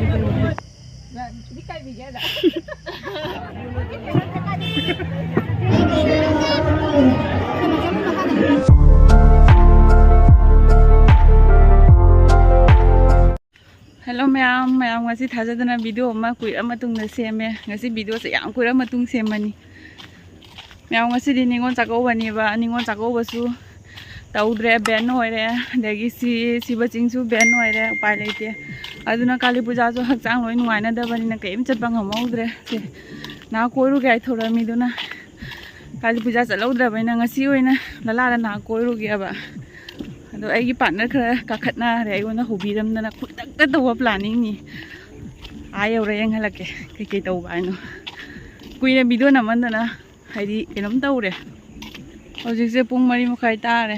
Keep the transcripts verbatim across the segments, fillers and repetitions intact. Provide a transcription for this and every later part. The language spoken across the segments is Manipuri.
Hello ꯃꯌꯥꯝ, ꯃꯌꯥꯝ ꯉꯁꯤ ꯊꯥꯖꯗꯅ video ꯑꯃ ꯀꯨꯏꯔ ꯃꯇꯨꯡꯗ ꯁꯦꯝꯃꯦ꯫ ꯉꯁꯤ videoꯁꯦ ꯌꯥꯝ ꯀꯨꯏꯔ ꯃꯇꯨꯡ ꯁꯦꯝꯃꯅꯤ꯫ ꯃꯌꯥꯝ ꯉꯁꯤꯗꯤ ꯅꯤꯉꯣꯜ ꯆꯥꯛꯀꯧꯕꯅꯦꯕ, ꯅꯤꯉꯣꯜ ꯆꯥꯛꯀꯧꯕꯁꯨ ꯇꯧꯗ꯭ꯔꯦ, ban ꯑꯣꯏꯔꯦ꯫ ꯑꯗꯒꯤ ꯁꯤ ꯁꯤꯕ ꯆꯤꯡꯁꯨ ban ꯑꯣꯏꯔꯦ, ꯎꯄꯥꯏ ꯂꯩꯇꯦ꯫ ꯑꯗꯨꯅ ꯀꯥꯂꯤ ꯄꯨꯖꯥꯁꯨ ꯍꯛꯆꯥꯡ ꯂꯣꯏ ꯅꯨꯡꯉꯥꯏꯅꯗꯕꯅꯤꯅ ꯀꯔꯤꯝ ꯆꯠꯄ ꯉꯝꯍꯧꯗ꯭ꯔꯦ꯫ ꯁꯦ ꯅꯍꯥꯛ ꯀꯣꯏꯔꯨꯒꯦ ꯍꯥꯏ ꯊꯧꯔꯝꯃꯤꯗꯨꯅ ꯀꯥꯂꯤ ꯄꯨꯖꯥ ꯆꯠꯍꯧꯗ꯭ꯔꯕꯅꯤꯅ ꯉꯁꯤ ꯑꯣꯏꯅ ꯂꯂꯥꯗ ꯅꯍꯥꯛ ꯀꯣꯏꯔꯨꯒꯦꯕ꯫ ꯑꯗꯣ ꯑꯩꯒꯤ partner ꯈꯔ ꯀꯥꯈꯠꯅꯔꯦ, ꯑꯩꯉꯣꯟꯗ ꯍꯧꯕꯤꯔꯝꯗꯅ ꯈꯨꯗꯛꯇ ꯇꯧꯕ planningꯅꯤ꯫ ꯑꯥ ꯌꯧꯔ ꯌꯦꯡꯍꯜꯂꯛꯀꯦ ꯀꯩꯀꯩ ꯇꯧꯕ ꯍꯥꯏꯅꯣ꯫ ꯀꯨꯏꯅ video ꯅꯝꯃꯟꯗꯅ ꯍꯥꯏꯗꯤ ꯀꯩꯅꯣꯝ ꯇꯧꯔꯦ꯫ ꯍꯧꯖꯤꯛꯁꯦ ꯄꯨꯡ ꯃꯔꯤ ꯃꯈꯥꯏ ꯇꯥꯔꯦ꯫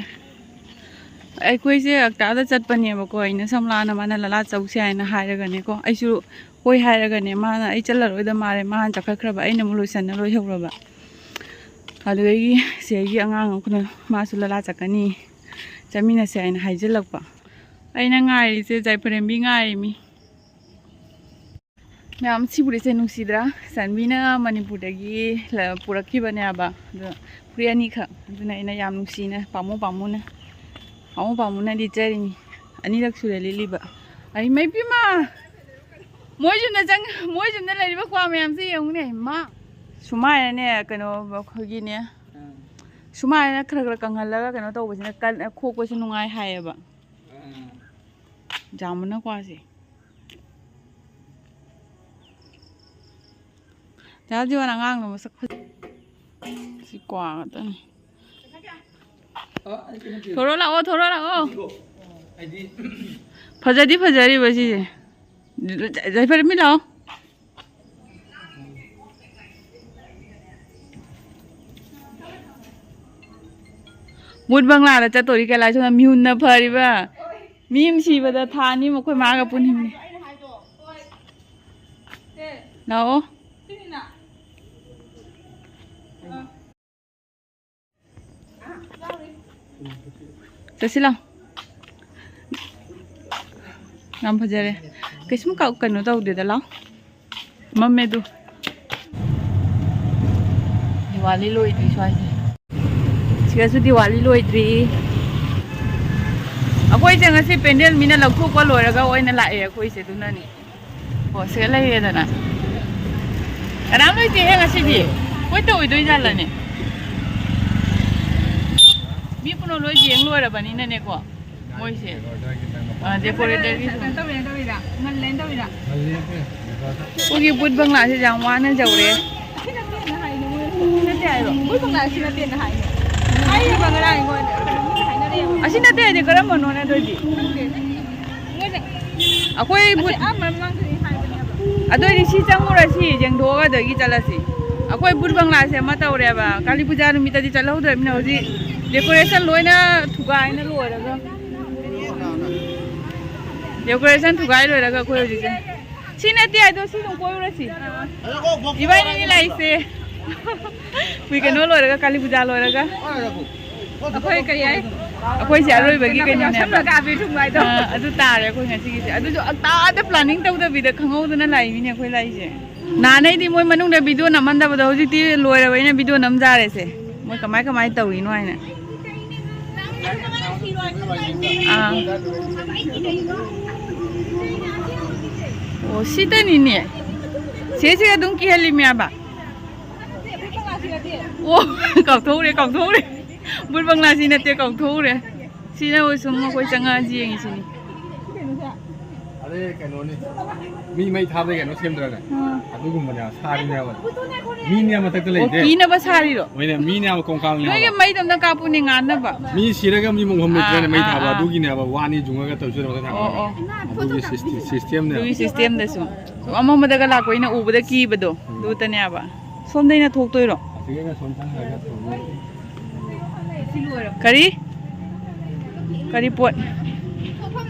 ꯑꯩꯈꯣꯏꯁꯦ ꯑꯛꯇꯥꯗ ꯆꯠꯄꯅꯦꯕꯀꯣ꯫ ꯑꯩꯅ ꯁꯝꯂꯥꯅ ꯃꯥꯅ ꯂꯂꯥ ꯆꯧꯁꯦ ꯍꯥꯏꯅ ꯍꯥꯏꯔꯒꯅꯦꯀꯣ꯫ ꯑꯩꯁꯨ ꯍꯣꯏ ꯍꯥꯏꯔꯒꯅꯦ, ꯃꯥꯅ ꯑꯩ ꯆꯠꯂꯔꯣꯏꯗ ꯃꯥꯜꯂꯦ, ꯃꯥ ꯍꯥꯟꯅ ꯆꯠꯈꯠꯈ꯭ꯔꯕ, ꯑꯩꯅ ꯑꯃꯨꯛ ꯂꯣꯏꯁꯟꯅ ꯂꯣꯏꯍꯧꯔꯕ꯫ ꯑꯗꯨꯗꯒꯤ ꯁꯤꯗꯒꯤ ꯑꯉꯥꯡ ꯑꯃꯈꯛꯅ ꯃꯥꯁꯨ ꯂꯂꯥ ꯆꯠꯀꯅꯤ, ꯆꯠꯃꯤꯟꯅꯁꯦ ꯍꯥꯏꯅ ꯍꯥꯏꯖꯤꯜꯂꯛꯄ꯫ ꯑꯩꯅ ꯉꯥꯏꯔꯤꯁꯦ ꯖꯥꯏꯐꯔꯦꯝꯕꯤ ꯉꯥꯏꯔꯤꯃꯤ꯫ ꯃꯌꯥꯝ ꯁꯤ ꯐꯨꯔꯤꯠꯁꯦ ꯅꯨꯡꯁꯤꯗ꯭ꯔꯥ? ꯆꯥꯟꯕꯤꯅ ꯃꯅꯤꯄꯨꯔꯗꯒꯤ ꯂ-, ꯄꯨꯔꯛꯈꯤꯕꯅꯦꯕ꯫ ꯑꯗꯣ ꯐꯨꯔꯤꯠ ꯑꯅꯤꯈꯛ꯫ ꯑꯗꯨꯅ ꯑꯩꯅ ꯌꯥꯝ ꯅꯨꯡꯁꯤꯅ ꯄꯥꯝꯃꯨ ꯄꯥꯝꯃꯨꯅ, ꯄꯥꯝꯃꯨ ꯄꯥꯝꯃꯨꯅ ꯂꯤꯠꯆꯔꯤꯅꯤ꯫ ꯑꯅꯤꯔꯛ ꯁꯨꯔꯦ ꯂꯤꯠꯂꯤꯕ꯫ ꯑꯩ ꯃꯩ ꯄꯤꯃ! ꯃꯣꯏ ꯌꯨꯝꯗ ꯆꯪ-, ꯃꯣꯏ ꯌꯨꯝꯗ ꯂꯩꯔꯤꯕ ꯀ꯭ꯋꯥ ꯃꯌꯥꯝꯁꯦ ꯌꯦꯡꯉꯨꯅꯦ, ꯏꯃꯥ! ꯁꯨꯃꯥꯏꯅꯅꯦ, ꯀꯩꯅꯣ, ꯑꯩꯈꯣꯏꯒꯤꯅꯦ, ꯁꯨꯃꯥꯏꯅ ꯈꯔ ꯈꯔ ꯀꯪꯍꯜꯂꯒ ꯀꯩꯅꯣ ꯇꯧꯕꯁꯤꯅ ꯀꯟ-, ꯈꯣꯛꯄꯁꯨ ꯅꯨꯡꯉꯥꯏ ꯍꯥꯏꯌꯦꯕ꯫ ꯖꯥꯃꯨꯅ ꯀ꯭ꯋꯥꯁꯦ꯫ ꯗꯥ ꯖꯤꯋꯥꯟ ꯑꯉꯥꯡꯗꯣ ꯃꯁꯛ ꯐꯖ-, ꯁꯤ ꯀ꯭ꯋꯥ ꯉꯥꯛꯇꯅꯤ꯫ ꯊꯣꯔꯣ ꯂꯥꯛꯑꯣ, ꯊꯣꯔꯣ ꯂꯥꯛꯑꯣ꯫ ꯐꯖꯗꯤ ꯐꯖꯔꯤꯕ ꯁꯤꯁꯦ꯫ ꯖ-, ꯖ-, ꯖꯥꯏꯐꯔꯦꯝꯕꯤ ꯂꯥꯛꯑꯣ꯫ ꯕꯨꯠ ꯕꯪꯂꯥꯗ ꯆꯠꯇꯣꯔꯤ ꯀꯩꯂꯥꯏ ꯁꯣꯝꯗ ꯃꯤꯍꯨꯟꯅ ꯐꯔꯤꯕ꯫ ꯃꯤ ꯑꯃ ꯁꯤꯕꯗ ꯊꯥ ꯑꯅꯤ ꯃꯈꯣꯏ ꯃꯥꯒ ꯄꯨꯟ ꯍꯤꯡꯉꯤ꯫ ꯂꯥꯛꯑꯣ꯫ ꯆꯠꯁꯤ ꯂꯥꯎ꯫ ꯌꯥꯝ ꯐꯖꯔꯦ꯫ ꯀꯩꯁꯨꯝ ꯀ-, ꯀꯩꯅꯣ ꯇꯧꯗꯦꯗ, ꯂꯥꯎ꯫ ꯃꯝꯃꯦ ꯑꯗꯨ꯫ ꯗꯤꯋꯥꯂꯤ ꯂꯣꯏꯗ꯭ꯔꯤ ꯁ꯭ꯋꯥꯏꯁꯦ꯫ ꯁꯤꯗꯁꯨ ꯗꯤꯋꯥꯂꯤ ꯂꯣꯏꯗ꯭ꯔꯤ꯫ ꯑꯩꯈꯣꯏꯁꯦ ꯉꯁꯤ ꯄꯦꯟꯗꯦꯜ ꯃꯤꯅ ꯂꯧꯊꯣꯛꯄ ꯂꯣꯏꯔꯒ ꯑꯣꯏꯅ ꯂꯥꯛꯑꯦ ꯑꯩꯈꯣꯏꯁꯦ, ꯑꯗꯨꯅꯅꯦ꯫ ꯑꯣ, ꯁꯤꯗ ꯂꯩꯔꯦꯗꯅ꯫ ꯀꯅꯥꯝ ꯂꯩꯇꯦꯍꯦ ꯉꯁꯤꯗꯤ꯫ ꯑꯩꯈꯣꯏꯇ ꯑꯣꯏꯗꯣꯏ ꯖꯥꯠꯂꯅꯦ? ꯃꯤ ꯄꯨꯝꯅꯃꯛ ꯂꯣꯏ ꯌꯦꯡ ꯂꯣꯏꯔꯕꯅꯤꯅꯅꯦꯀꯣ꯫ ꯃꯣꯏꯁꯦ꯫ ꯑ, decoratorꯒꯤ ꯀꯩꯅꯣ ꯇꯧꯔꯤꯔꯥ, ꯇꯧꯔꯤꯔꯥ? ꯉꯜꯂꯦꯅ ꯇꯧꯔꯤꯔꯥ? ꯑꯩꯈꯣꯏꯒꯤ ꯕꯨꯠ ꯕꯪꯂꯥꯁꯦ ꯌꯥꯝ ꯋꯥꯅ ꯌꯧꯔꯦ꯫ ꯁꯤ ꯅꯠꯇꯦꯅ ꯍꯥꯏꯅꯦ ꯃꯣꯏ꯫ ꯁꯤ ꯅꯠꯇꯦ ꯍꯥꯏꯔꯣ? ꯕꯨꯠ ꯕꯪꯂꯥ ꯁꯤ ꯅꯠꯇꯦꯅ ꯍꯥꯏꯅꯦ꯫ ꯍꯥꯏꯔꯤꯕ ꯉꯔꯥꯡ ꯑꯩꯉꯣꯟꯗ꯫ ꯀꯩꯅꯣ ꯃꯤꯅ ꯍꯥꯏꯅꯔꯦꯕ꯫ ꯑꯁꯤ ꯅꯠꯇꯦ ꯍꯥꯏꯗꯤ ꯀꯔꯝꯕꯅꯣꯅꯦ ꯑꯗꯨꯑꯣꯏꯗꯤ? ꯈꯪꯗꯦꯅꯦ꯫ ꯃꯣꯏꯅ ꯑꯗꯨꯑꯣꯏꯗꯤ ꯁꯤ ꯆꯪꯉꯨꯔꯁꯤ, ꯌꯦꯡꯊꯣꯛꯑꯒ ꯑꯗꯒꯤ ꯆꯠꯂꯁꯤ꯫ ꯑꯩꯈꯣꯏ ꯕꯨꯠ ꯕꯪꯂꯥꯁꯦ ꯑꯃ ꯇꯧꯔꯦꯕ꯫ ꯀꯥꯂꯤ ꯄꯨꯖꯥ ꯅꯨꯃꯤꯠꯇꯗꯤ ꯆꯠꯍꯧꯗ꯭ꯔꯕꯅꯤꯅ ꯍꯧꯖꯤꯛ decoration ꯂꯣꯏꯅ ꯊꯨꯒꯥꯏꯅ ꯂꯣꯏꯔꯒ꯫ Decoration ꯊꯨꯒꯥꯏ ꯂꯣꯏꯔꯒ ꯑꯩꯈꯣꯏ ꯍꯧꯖꯤꯛꯁꯦ꯫ ꯁꯤ ꯅꯠꯇꯦ ꯍꯥꯏꯗꯣ, ꯁꯤ ꯑꯗꯨꯝ ꯀꯣꯏꯔꯨꯔꯁꯤ꯫ ꯏꯕꯥꯅꯤꯅꯤ ꯂꯥꯛꯏꯁꯦ꯫ ꯀꯨꯏ ꯀꯩꯅꯣ ꯂꯣꯏꯔꯒ, ꯀꯥꯂꯤ ꯄꯨꯖꯥ ꯂꯣꯏꯔꯒ꯫ ꯑꯩꯈꯣꯏ ꯀꯔꯤ ꯍꯥꯏ? ꯑꯩꯈꯣꯏꯁꯦ ꯑꯔꯣꯏꯕꯒꯤ ꯀꯩꯅꯣꯅꯦꯕ꯫ ꯁꯝꯅ ꯀꯥꯕꯤ ꯊꯨꯝꯕ ꯍꯥꯏꯗꯣ꯫ ꯑꯥ, ꯑꯗꯨ ꯇꯥꯔꯦ ꯑꯩꯈꯣꯏ ꯉꯁꯤꯒꯤꯁꯦ꯫ ꯑꯗꯨꯁꯨ ꯑꯇꯥꯗ planning ꯇꯧꯗꯕꯤꯗ ꯈꯪꯍꯧꯗꯅ ꯂꯥꯛꯏꯃꯤꯅꯦ ꯑꯩꯈꯣꯏ ꯂꯥꯛꯏꯁꯦ꯫ ꯅꯍꯥꯟꯅꯩꯗꯤ ꯃꯣꯏ ꯃꯅꯨꯡꯗ video ꯅꯝꯍꯟꯗꯕꯗꯣ ꯍꯧꯖꯤꯛꯇꯤ ꯂꯣꯏꯔꯕꯅꯤꯅ video ꯅꯝꯖꯥꯔꯦꯁꯦ꯫ ꯃꯣꯏ ꯀꯃꯥꯏ ꯀꯃꯥꯏ ꯇꯧꯔꯤꯅꯣ ꯍꯥꯏꯅ꯫ ꯑꯥ꯫ ꯑꯣ, ꯁꯤꯗꯅꯤꯅꯦ꯫ ꯁꯤꯁꯦ ꯑꯗꯨꯝ ꯀꯤꯍꯜꯂꯤꯃꯦꯕ꯫ ꯑꯣ, ꯀꯥꯎꯊꯣꯛꯎꯔꯦ, ꯀꯥꯎꯊꯣꯛꯎꯔꯦ꯫ ꯕꯨꯠ ꯕꯪꯂꯥꯁꯤ ꯅꯠꯇꯦ, ꯀꯥꯎꯊꯣꯛꯎꯔꯦ꯫ ꯁꯤꯅ ꯁꯨꯝ ꯑꯩꯈꯣꯏ ꯆꯪꯉꯛꯑ ꯌꯦꯡꯉꯤꯁꯤꯅꯤ꯫ ꯑꯗꯩ ꯀꯩꯅꯣꯅꯤ, ꯃꯤ ꯃꯩ ꯊꯥꯕꯗ ꯀꯩꯅꯣ ꯁꯦꯝꯗ꯭ꯔꯅꯦ? ꯑꯥ꯫ ꯑꯗꯨꯒꯨꯝꯕꯅꯦ, ꯁꯥꯔꯤꯅꯦꯕ꯫ ꯃꯤꯅꯦ ꯃꯊꯛꯇ ꯑꯣ, ꯂꯩꯁꯦ꯫ ꯀꯤꯅꯕ ꯁꯥꯔꯤꯔꯣ? ꯍꯣꯏꯅꯦ, ꯃꯤꯅꯦ ꯍꯥꯏꯕ ꯀꯣꯡꯀꯥꯜꯅꯦ ꯅꯣꯏꯒꯤ ꯍꯥꯏꯕ꯫ ꯃꯩꯗꯣ ꯑꯝꯇ ꯀꯥꯞꯄꯨꯅꯦ, ꯉꯥꯟꯅꯕ꯫ ꯃꯤ ꯁꯤꯔꯒ ꯃꯤ ꯃꯣꯡꯐꯝ ꯂꯩꯇ꯭ꯔꯦꯅꯦ, ꯑꯥ, ꯃꯩ ꯑꯥ, ꯊꯥꯕ꯫ ꯑꯥ꯫ ꯑꯗꯨꯒꯤꯅꯦꯕ ꯋꯥꯅꯤ ꯌꯨꯡꯉꯒ ꯇꯧꯔꯤꯁꯦ ꯃꯊꯛ ꯊꯥꯕ꯫ ꯑꯣ, ꯑꯣ꯫ ꯑꯗꯨꯒꯤ ꯁꯤꯁꯇꯤ-, systemꯅꯦꯕ꯫ ꯑꯗꯨꯒꯤ systemꯗꯁꯨ꯫ ꯑꯃꯝꯕꯗꯒ ꯂꯥꯛꯄ ꯑꯩꯅ ꯎꯕꯗ ꯀꯤꯕꯗꯣ꯫ ꯎꯝ꯫ ꯑꯗꯨꯇꯅꯦꯕ꯫ ꯁꯣꯝꯗꯩꯅ ꯊꯣꯛꯇꯣꯏꯔꯣ? ꯑꯁꯤꯒꯩꯅ ꯁꯣꯝ ꯆꯪꯈ꯭ꯔꯒ ꯊꯣꯛꯑꯅꯤ꯫ ꯀꯔꯤ? ꯀꯔꯤ ꯄꯣꯠ?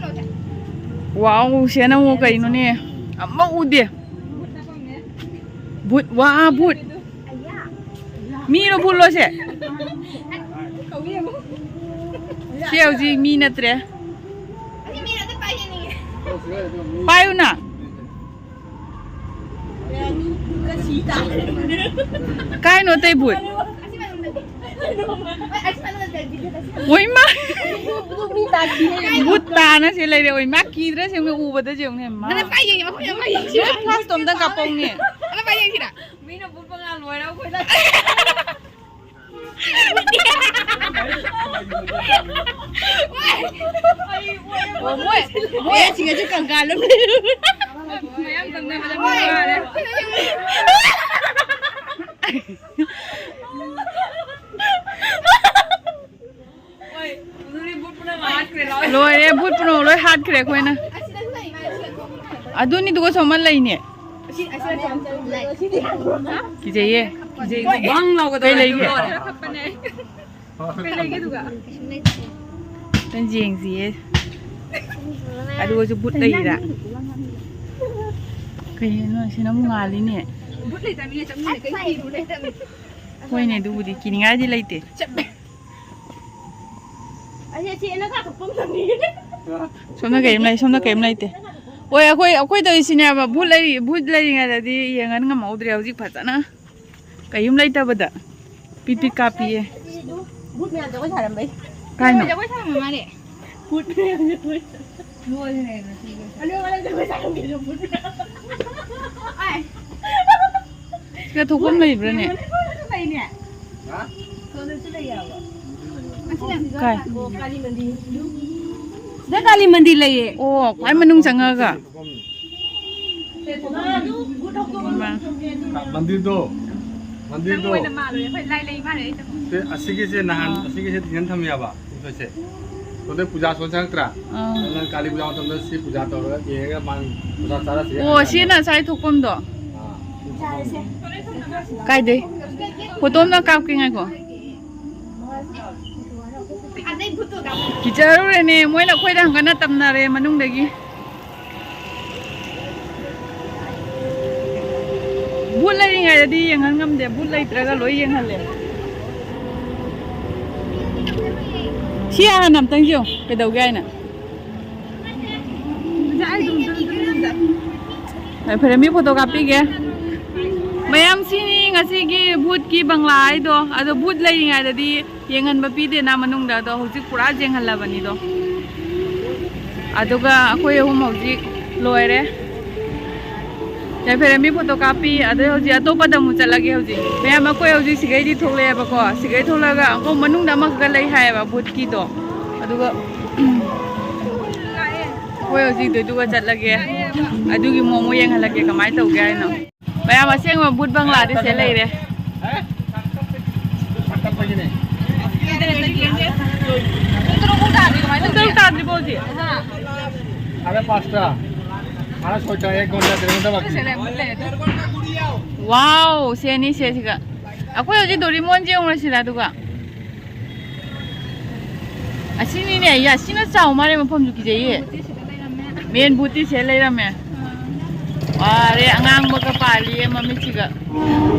ꯋꯥꯎ, ꯁꯦ ꯅꯪꯕꯨ ꯀꯩꯅꯣꯅꯦ? ꯑꯃ ꯎꯗꯦ꯫ ꯚꯨꯠ, ꯋꯥ, ꯚꯨꯠ꯫ ꯃꯤꯔꯣ ꯚꯨꯠꯂꯣ ꯁꯦ? ꯁꯤ ꯍꯧꯖꯤꯛ ꯃꯤ ꯅꯠꯇ꯭ꯔꯦ꯫ ꯄꯥꯏꯌꯨꯅ꯫ ꯀꯥꯏꯅꯣ ꯑꯇꯩ ꯚꯨꯠ? ꯑꯣꯏꯃ! ꯚꯨꯠ ꯇꯥꯅ ꯁꯤ ꯂꯩꯔꯦ꯫ ꯑꯣꯏꯃ, ꯀꯤꯗ꯭ꯔꯥ ꯁꯦ ꯎꯕꯗ ꯁꯦ ꯌꯦꯡꯉꯨꯅꯦ, ꯃꯥ꯫ ꯅꯪ ꯄꯥꯏ ꯌꯦꯡꯒꯦ, ꯃꯈꯨꯠ ꯌꯥꯝ ꯄꯥꯏ ꯌꯦꯡꯁꯤꯔꯥ? ꯅꯣꯏ flash ꯇꯣ ꯑꯝꯇꯪ ꯀꯥꯞꯄꯧꯅꯦ꯫ ꯅꯪ ꯄꯥꯏ ꯌꯦꯡꯁꯤꯔꯥ? ꯃꯤꯅ ꯚꯨꯠ ꯃꯉꯥꯜ ꯂꯣꯏꯔ ꯑꯩꯈꯣꯏꯗ꯫ ꯑꯣ, ꯃꯣꯏ, ꯃꯣꯏ ꯑꯁꯤꯒꯁꯨ ꯀꯪꯀꯥꯜ ꯑꯃ ꯂꯩꯔꯝꯃꯦ꯫ ꯃꯌꯥꯝ ꯆꯪꯅꯕꯗ ꯃꯣꯏ ꯃꯉꯥꯜꯂꯦ꯫ ꯂꯣꯏꯔꯦ, ꯚꯨꯠ ꯄꯨꯝꯅꯃꯛ ꯂꯣꯏ ꯍꯥꯠꯈ꯭ꯔꯦ ꯑꯩꯈꯣꯏꯅ꯫ ꯑꯗꯨꯅꯤꯗꯨꯒ ꯁꯣꯝꯃ ꯂꯩꯅꯦ꯫ ꯀꯤꯖꯩꯌꯦ꯫ ꯀꯤꯖꯩꯌꯦ꯫ ꯕꯪ ꯂꯥꯎꯒꯗꯧꯔꯦ꯫ ꯀꯩ ꯂꯩꯒꯦ? ꯀꯩ ꯂꯩꯒꯦ ꯑꯗꯨꯒ? ꯅꯪ ꯌꯦꯡꯁꯤꯌꯦ꯫ ꯑꯗꯨꯒꯁꯨ ꯚꯨꯠ ꯂꯩꯔꯤꯔꯥ? ꯀꯩꯅꯣ ꯁꯤꯅ ꯑꯃꯨꯛ ꯉꯥꯜꯂꯤꯅꯦ꯫ ꯚꯨꯠ ꯂꯩꯇꯕꯅꯤꯅ ꯆꯪꯃꯤꯟꯅ ꯀꯩ ꯀꯤꯔꯨꯔꯦ? ꯍꯣꯏꯅꯦ, ꯑꯗꯨꯕꯨꯗꯤ ꯀꯤꯅꯤꯡꯉꯥꯏꯗꯤ ꯂꯩꯇꯦ꯫ ꯑꯩꯁꯦ ꯆꯦꯅ ꯀꯥꯊꯣꯛꯐꯝ ꯆꯪꯉꯤ꯫ ꯁꯣꯝꯗ ꯀꯔꯤꯝ ꯂꯩ, ꯁꯣꯝꯗ ꯀꯔꯤꯝ ꯂꯩꯇꯦ꯫ ꯍꯣꯏ, ꯑꯩꯈꯣꯏ, ꯑꯩꯈꯣꯏ ꯇꯧꯔꯤꯁꯤꯅꯦꯕ, ꯚꯨꯠ ꯂꯩꯔꯤ, ꯚꯨꯠ ꯂꯩꯔꯤꯉꯩꯗꯗꯤ ꯌꯦꯡꯍꯟ ꯉꯝꯍꯧꯗ꯭ꯔꯦ꯫ ꯍꯧꯖꯤꯛ ꯐꯖꯅ ꯀꯔꯤꯝ ꯂꯩꯇꯕꯗ ꯄꯤꯠ ꯄꯤꯠ ꯀꯥꯞꯄꯤꯌꯦ꯫ ꯚꯨꯠ ꯃꯌꯥꯝ ꯖꯒꯣꯏ ꯁꯥꯔꯝꯕꯩ꯫ ꯀꯥꯏꯅꯣ? ꯖꯒꯣꯏ ꯁꯥꯔꯝꯕ ꯃꯥꯅꯦ꯫ ꯚꯨꯠ ꯃꯌꯥꯝ ꯖꯒꯣꯏ꯫ ꯂꯣꯏꯔꯦ ꯉꯁꯤꯒꯤ꯫ ꯑꯅꯧꯕ ꯖꯒꯣꯏ ꯁꯥꯔꯝꯕꯤꯗꯣ ꯚꯨꯠ ꯃꯌꯥꯝ꯫ ꯑꯥꯏ꯫ ꯁꯤꯗ ꯊꯣꯛꯐꯝ ꯂꯩꯕ꯭ꯔꯥꯅꯦ? ꯂꯩꯅꯦ꯫ ꯍꯥ? ꯁꯣꯝꯗꯁꯨ ꯂꯩꯌꯦꯕ꯫ ꯀꯥꯏ? ꯑꯣ, ꯀꯥꯂꯤ ꯃꯟꯗꯤꯔ꯫ ꯁꯤꯗ ꯀꯥꯂꯤ ꯃꯟꯗꯤꯔ ꯂꯩꯌꯦ꯫ ꯑꯣ, ꯈ꯭ꯋꯥꯏ ꯃꯅꯨꯡ ꯆꯪꯉꯒ꯫ ꯃꯥ꯫ ꯃꯟꯗꯤꯔꯗꯣ, ꯃꯟꯗꯤꯔꯗꯣ꯫ ꯅꯪ ꯑꯣꯏꯅ ꯃꯥꯜꯂꯨꯔꯦ꯫ ꯑꯩꯈꯣꯏ ꯂꯥꯏ ꯂꯩ ꯃꯥꯜꯂꯦ ꯑꯩ ꯆꯪꯉꯣ꯫ ꯁꯦ, ꯑꯁꯤꯒꯤꯁꯦ ꯅꯍꯥꯟ, ꯑꯥ꯫ ꯑꯁꯤꯒꯤꯁꯦ ꯊꯤꯡꯖꯤꯟ ꯊꯝꯃꯦꯕ꯫ ꯁꯦ꯫ ꯁꯣꯝꯗ ꯄꯨꯖꯥ ꯁꯣꯟ ꯆꯪꯉꯛꯇ꯭ꯔꯥ? ꯑꯥ꯫ ꯅꯪ ꯀꯥꯂꯤ ꯄꯨꯖꯥ ꯃꯇꯝꯗ ꯁꯤ ꯄꯨꯖꯥ ꯇꯧꯔꯒ ꯌꯦꯡꯉꯒ ꯃꯥ ꯄꯨꯖꯥ ꯆꯥꯔꯁꯤ ꯑꯣ, ꯍꯥꯏꯔꯀꯥꯟꯗ꯫ ꯁꯤꯅ ꯉꯁꯥꯏ ꯊꯣꯛꯐꯝꯗꯣ? ꯑꯥ꯫ ꯀꯥꯏꯗꯩ? ꯐꯣꯇꯣ ꯑꯝꯇ ꯀꯥꯞꯀꯦ ꯉꯥꯏꯈꯣ꯫ ꯀꯤꯖꯔꯨꯔꯦꯅꯦ, ꯃꯣꯏꯅ ꯑꯩꯈꯣꯏꯗ ꯍꯪꯒꯠꯅ ꯇꯝꯅꯔꯦ ꯃꯅꯨꯡꯗꯒꯤ꯫ ꯚꯨꯠ ꯂꯩꯔꯤꯉꯩꯗꯗꯤ ꯌꯦꯡꯍꯟ ꯉꯝꯗꯦ, ꯚꯨꯠ ꯂꯩꯇ꯭ꯔꯒ ꯂꯣꯏ ꯌꯦꯡꯍꯜꯂꯦ꯫ ꯁꯤ ꯍꯥꯟꯅ ꯑꯝꯇꯪ ꯌꯦꯡꯉꯨ, ꯀꯩꯗꯧꯒꯦ ꯍꯥꯏꯅ꯫ ꯐꯔꯦ, ꯃꯤ ꯐꯣꯇꯣ ꯀꯥꯞꯄꯤꯒꯦ꯫ ꯃꯌꯥꯝ, ꯁꯤꯅꯤ ꯉꯁꯤꯒꯤ ꯚꯨꯠꯀꯤ ꯕꯪꯂꯥ ꯍꯥꯏꯗꯣ꯫ ꯑꯗꯣ ꯚꯨꯠ ꯂꯩꯔꯤꯉꯩꯗꯗꯤ ꯌꯦꯡꯍꯟꯕ ꯄꯤꯗꯦꯅ ꯃꯅꯨꯡꯗ, ꯑꯗꯣ ꯍꯧꯖꯤꯛ ꯄꯨꯔꯥ ꯌꯦꯡꯍꯜꯂꯕꯅꯤꯗꯣ꯫ ꯑꯗꯨꯒ ꯑꯩꯈꯣꯏ ꯑꯍꯨꯝ ꯍꯧꯖꯤꯛ ꯂꯣꯏꯔꯦ꯫ ꯌꯥꯏꯐꯔꯦꯝꯕꯤ ꯐꯣꯇꯣ ꯀꯥꯞꯄꯤ꯫ ꯑꯗꯩ ꯍꯧꯖꯤꯛ ꯑꯇꯣꯞꯄꯗ ꯑꯃꯨꯛ ꯆꯠꯂꯒꯦ꯫ ꯍꯧꯖꯤꯛ ꯃꯌꯥꯝ, ꯑꯩꯈꯣꯏ ꯍꯧꯖꯤꯛ ꯁꯤꯒꯩꯗꯤ ꯊꯣꯛꯂꯛꯑꯦꯕꯀꯣ꯫ ꯁꯤꯒꯩ ꯊꯣꯛꯂꯛꯑꯒ ꯑꯃꯨꯛ ꯃꯅꯨꯡꯗ ꯑꯃꯈꯛꯀ ꯂꯩ ꯍꯥꯏꯌꯦꯕ ꯚꯨꯠꯀꯤꯗꯣ꯫ ꯑꯗꯨꯒ ꯑꯩꯈꯣꯏ ꯍꯧꯖꯤꯛ ꯑꯗꯨꯏꯗꯨꯒ ꯆꯠꯂꯒꯦ꯫ ꯑꯗꯨꯒꯤ ꯃꯑꯣꯡ ꯑꯃꯨꯛ ꯌꯦꯡꯍꯜꯂꯛꯀꯦ, ꯀꯃꯥꯏꯅ ꯇꯧꯒꯦ ꯍꯥꯏꯅꯣ꯫ ꯃꯌꯥꯝ, ꯑꯁꯦꯡꯕ ꯕꯨꯠ ꯕꯪꯂꯥꯗꯤ ꯁꯦ ꯂꯩꯔꯦ꯫ ꯄꯨꯡ ꯇꯔꯨꯛ ꯐꯥꯎ ꯇꯥꯗ꯭ꯔꯤ, ꯀꯃꯥꯏꯅ ꯄꯨꯡ ꯇꯔꯨꯛ ꯇꯧꯒꯦ? ꯇꯥꯗ꯭ꯔꯤꯕꯣ ꯍꯧꯖꯤꯛ? ꯍꯥ? ꯁꯥꯔꯦ ꯄꯥꯁꯇ꯫ ꯁꯥꯔꯦ ꯁꯣꯏꯇ, ꯑꯦꯛ ꯘꯟꯇꯥ, ꯗꯦꯔ ꯘꯟꯇꯥ ꯕꯥꯀꯤ꯫ ꯁꯦ ꯂꯩꯔꯦ, ꯕꯨꯠ ꯂꯩꯔꯦ꯫ ꯋꯥꯎ, ꯁꯦꯅꯤ ꯁꯦ ꯁꯤꯒ꯫ ꯑꯩꯈꯣꯏ ꯍꯧꯖꯤꯛ ꯗꯣꯔꯤꯃꯣꯟꯁꯦ ꯌꯦꯡꯉꯨꯔꯁꯤꯔ ꯑꯗꯨꯒ꯫ ꯑꯁꯤꯅꯤꯅꯦ, ꯑꯩ ꯑꯁꯤꯅ ꯆꯥꯎ ꯃꯥꯜꯂꯦ ꯃꯐꯝꯁꯨ ꯀꯤꯖꯩꯌꯦ꯫ ꯃꯦꯟ ꯕꯨꯠꯇꯤ ꯁꯦ ꯂꯩꯔꯝꯃꯦ꯫ ꯋꯥꯔꯦ, ꯑꯉꯥꯡꯕꯒ ꯄꯥꯜꯂꯤꯌꯦ ꯃꯃꯤꯠꯁꯤꯒ꯫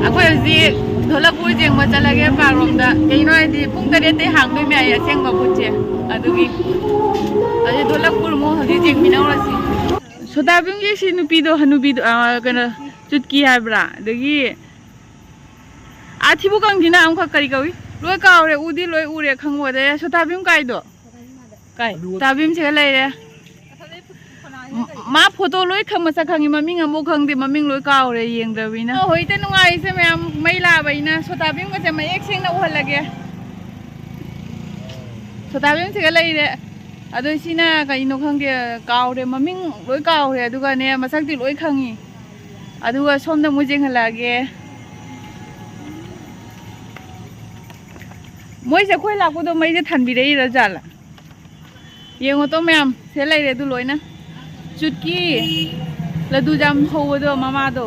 ꯑꯩꯈꯣꯏ ꯍꯧꯖꯤꯛ ꯙꯣꯂꯛꯄꯨꯔ ꯌꯦꯡꯕ ꯆꯠꯂꯒꯦ ꯄꯥꯔꯣꯝꯗ꯫ ꯀꯩꯒꯤꯅꯣ ꯍꯥꯏꯗꯤ ꯄꯨꯡ ꯇꯔꯦꯠꯇꯩ ꯍꯥꯡꯗꯣꯏꯅꯦ ꯍꯥꯏꯌꯦ ꯑꯁꯦꯡꯕ ꯕꯨꯠꯁꯦ꯫ ꯑꯗꯨꯒꯤ ꯑꯗꯨ ꯙꯣꯂꯛꯄꯨꯔ ꯑꯃꯨꯛ ꯍꯧꯖꯤꯛ ꯌꯦꯡꯃꯤꯟꯅꯧꯔꯁꯤ꯫ ꯁꯣꯇꯥꯕꯤꯝꯒꯤ ꯁꯤ ꯅꯨꯄꯤꯗꯣ, ꯍꯅꯨꯕꯤꯗꯣ, ꯑ, ꯀꯩꯅꯣ, ꯆꯨꯠꯀꯤ ꯍꯥꯏꯕ꯭ꯔꯥ? ꯑꯗꯒꯤ ꯑꯥ, ꯊꯤꯕꯨꯀꯪꯁꯤꯅ ꯑꯃꯈꯛ ꯀꯔꯤ ꯀꯧꯏ? ꯂꯣꯏ ꯀꯥꯎꯔꯦ, ꯎꯗꯤ ꯂꯣꯏ ꯎꯔꯦ, ꯈꯪꯕꯗ꯫ ꯁꯣꯇꯥꯕꯤꯝ ꯀꯥꯏꯗꯣ? ꯀꯥꯏ? ꯁꯣꯇꯥꯕꯤꯝꯁꯤꯒ ꯂꯩꯔꯦ꯫ ꯃꯥ ꯐꯣꯇꯣ ꯂꯣꯏ ꯈꯪ ꯃꯁꯛ ꯈꯪꯉꯤ, ꯃꯃꯤꯡ ꯑꯃꯐꯥꯎ ꯈꯪꯗꯦ, ꯃꯃꯤꯡ ꯂꯣꯏ ꯀꯥꯎꯔꯦ ꯌꯦꯡꯗ꯭ꯔꯕꯅꯤꯅ꯫ ꯍꯧꯖꯤꯛꯇ ꯅꯨꯡꯉꯥꯏꯔꯤꯁꯦ ꯃꯌꯥꯝ, ꯃꯩ ꯂꯥꯛꯑꯕꯅꯤꯅ ꯁꯣꯇꯥꯕꯤꯝꯒꯁꯦ ꯃꯌꯦꯛ ꯁꯦꯡꯅ ꯎꯍꯜꯂꯒꯦ꯫ ꯁꯣꯇꯥꯕꯤꯝꯁꯤꯒ ꯂꯩꯔꯦ꯫ ꯑꯗꯣ ꯁꯤꯅ ꯀꯩꯅꯣ ꯈꯪꯗꯦ, ꯀꯥꯎꯔꯦ, ꯃꯃꯤꯡ ꯂꯣꯏ ꯀꯥꯎꯔꯦ꯫ ꯑꯗꯨꯒꯅꯦ ꯃꯁꯛꯇꯤ ꯂꯣꯏ ꯈꯪꯉꯤ꯫ ꯑꯗꯨꯒ ꯁꯣꯝꯗ ꯑꯃꯨꯛ ꯌꯦꯡꯍꯜꯂꯛꯑꯒꯦ꯫ ꯃꯣꯏꯁꯦ ꯑꯩꯈꯣꯏ ꯂꯥꯛꯄꯗꯣ ꯃꯩꯁꯦ ꯊꯥꯟꯕꯤꯔꯛꯏꯔ ꯖꯥꯠꯂꯥ? ꯌꯦꯡꯉꯣ ꯇꯣ ꯃꯌꯥꯝ, ꯁꯦ ꯂꯩꯔꯦ ꯑꯗꯨ ꯂꯣꯏꯅ꯫ ꯆꯨꯠꯀꯤ ꯂꯗꯨ ꯖꯥꯝ ꯍꯧꯕꯗꯣ ꯃꯃꯥꯗꯣ,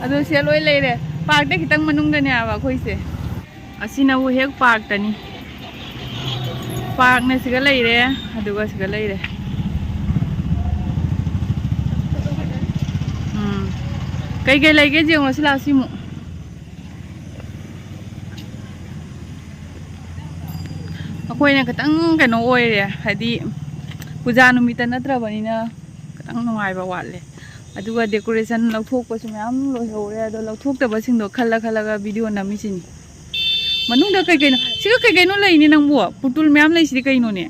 ꯑꯗꯨ ꯁꯦ ꯂꯣꯏ ꯂꯩꯔꯦ꯫ ꯄꯥꯔꯛꯇ ꯈꯤꯇꯪ ꯃꯅꯨꯡꯗꯅꯦ ꯍꯥꯏꯕ ꯑꯩꯈꯣꯏꯁꯦ꯫ ꯑꯁꯤꯅꯕꯨ ꯍꯦꯛ ꯄꯥꯔꯛꯇꯅꯤ꯫ ꯄꯥꯔꯛꯅ ꯁꯤꯒ ꯂꯩꯔꯦ, ꯑꯗꯨꯒ ꯁꯤꯒ ꯂꯩꯔꯦ꯫ ꯎꯝ꯫ ꯀꯩꯀꯩ ꯂꯩꯒꯦ ꯌꯦꯡꯉꯨꯔꯁꯤ ꯂꯥꯛꯑꯣ ꯁꯤꯃꯨꯛ꯫ ꯑꯩꯈꯣꯏꯅ ꯈꯤꯇꯪ ꯀꯩꯅꯣ ꯑꯣꯏꯔꯦ, ꯍꯥꯏꯗꯤ ꯄꯨꯖꯥ ꯅꯨꯃꯤꯠꯇ ꯅꯠꯇ꯭ꯔꯕꯅꯤꯅ ꯈꯤꯇꯪ ꯅꯨꯡꯉꯥꯏꯕ ꯋꯥꯠꯂꯦ꯫ ꯑꯗꯨꯒ decoration ꯂꯧꯊꯣꯛꯄꯁꯨ ꯃꯌꯥꯝ ꯂꯣꯏꯍꯧꯔꯦ꯫ ꯑꯗꯣ ꯂꯧꯊꯣꯛꯇꯕꯁꯤꯡꯗꯣ ꯈꯜꯂ ꯈꯜꯂꯒ video ꯅꯝꯃꯤꯁꯤꯅꯤ꯫ ꯃꯅꯨꯡꯗ ꯀꯩ ꯀꯩꯅꯣ, ꯁꯤꯒ ꯀꯩ ꯀꯩꯅꯣ ꯂꯩꯅꯦ ꯅꯪꯕꯨ? ꯄꯨꯇꯨꯜ ꯃꯌꯥꯝ ꯂꯩꯁꯤꯗꯤ ꯀꯩꯅꯣꯅꯦ?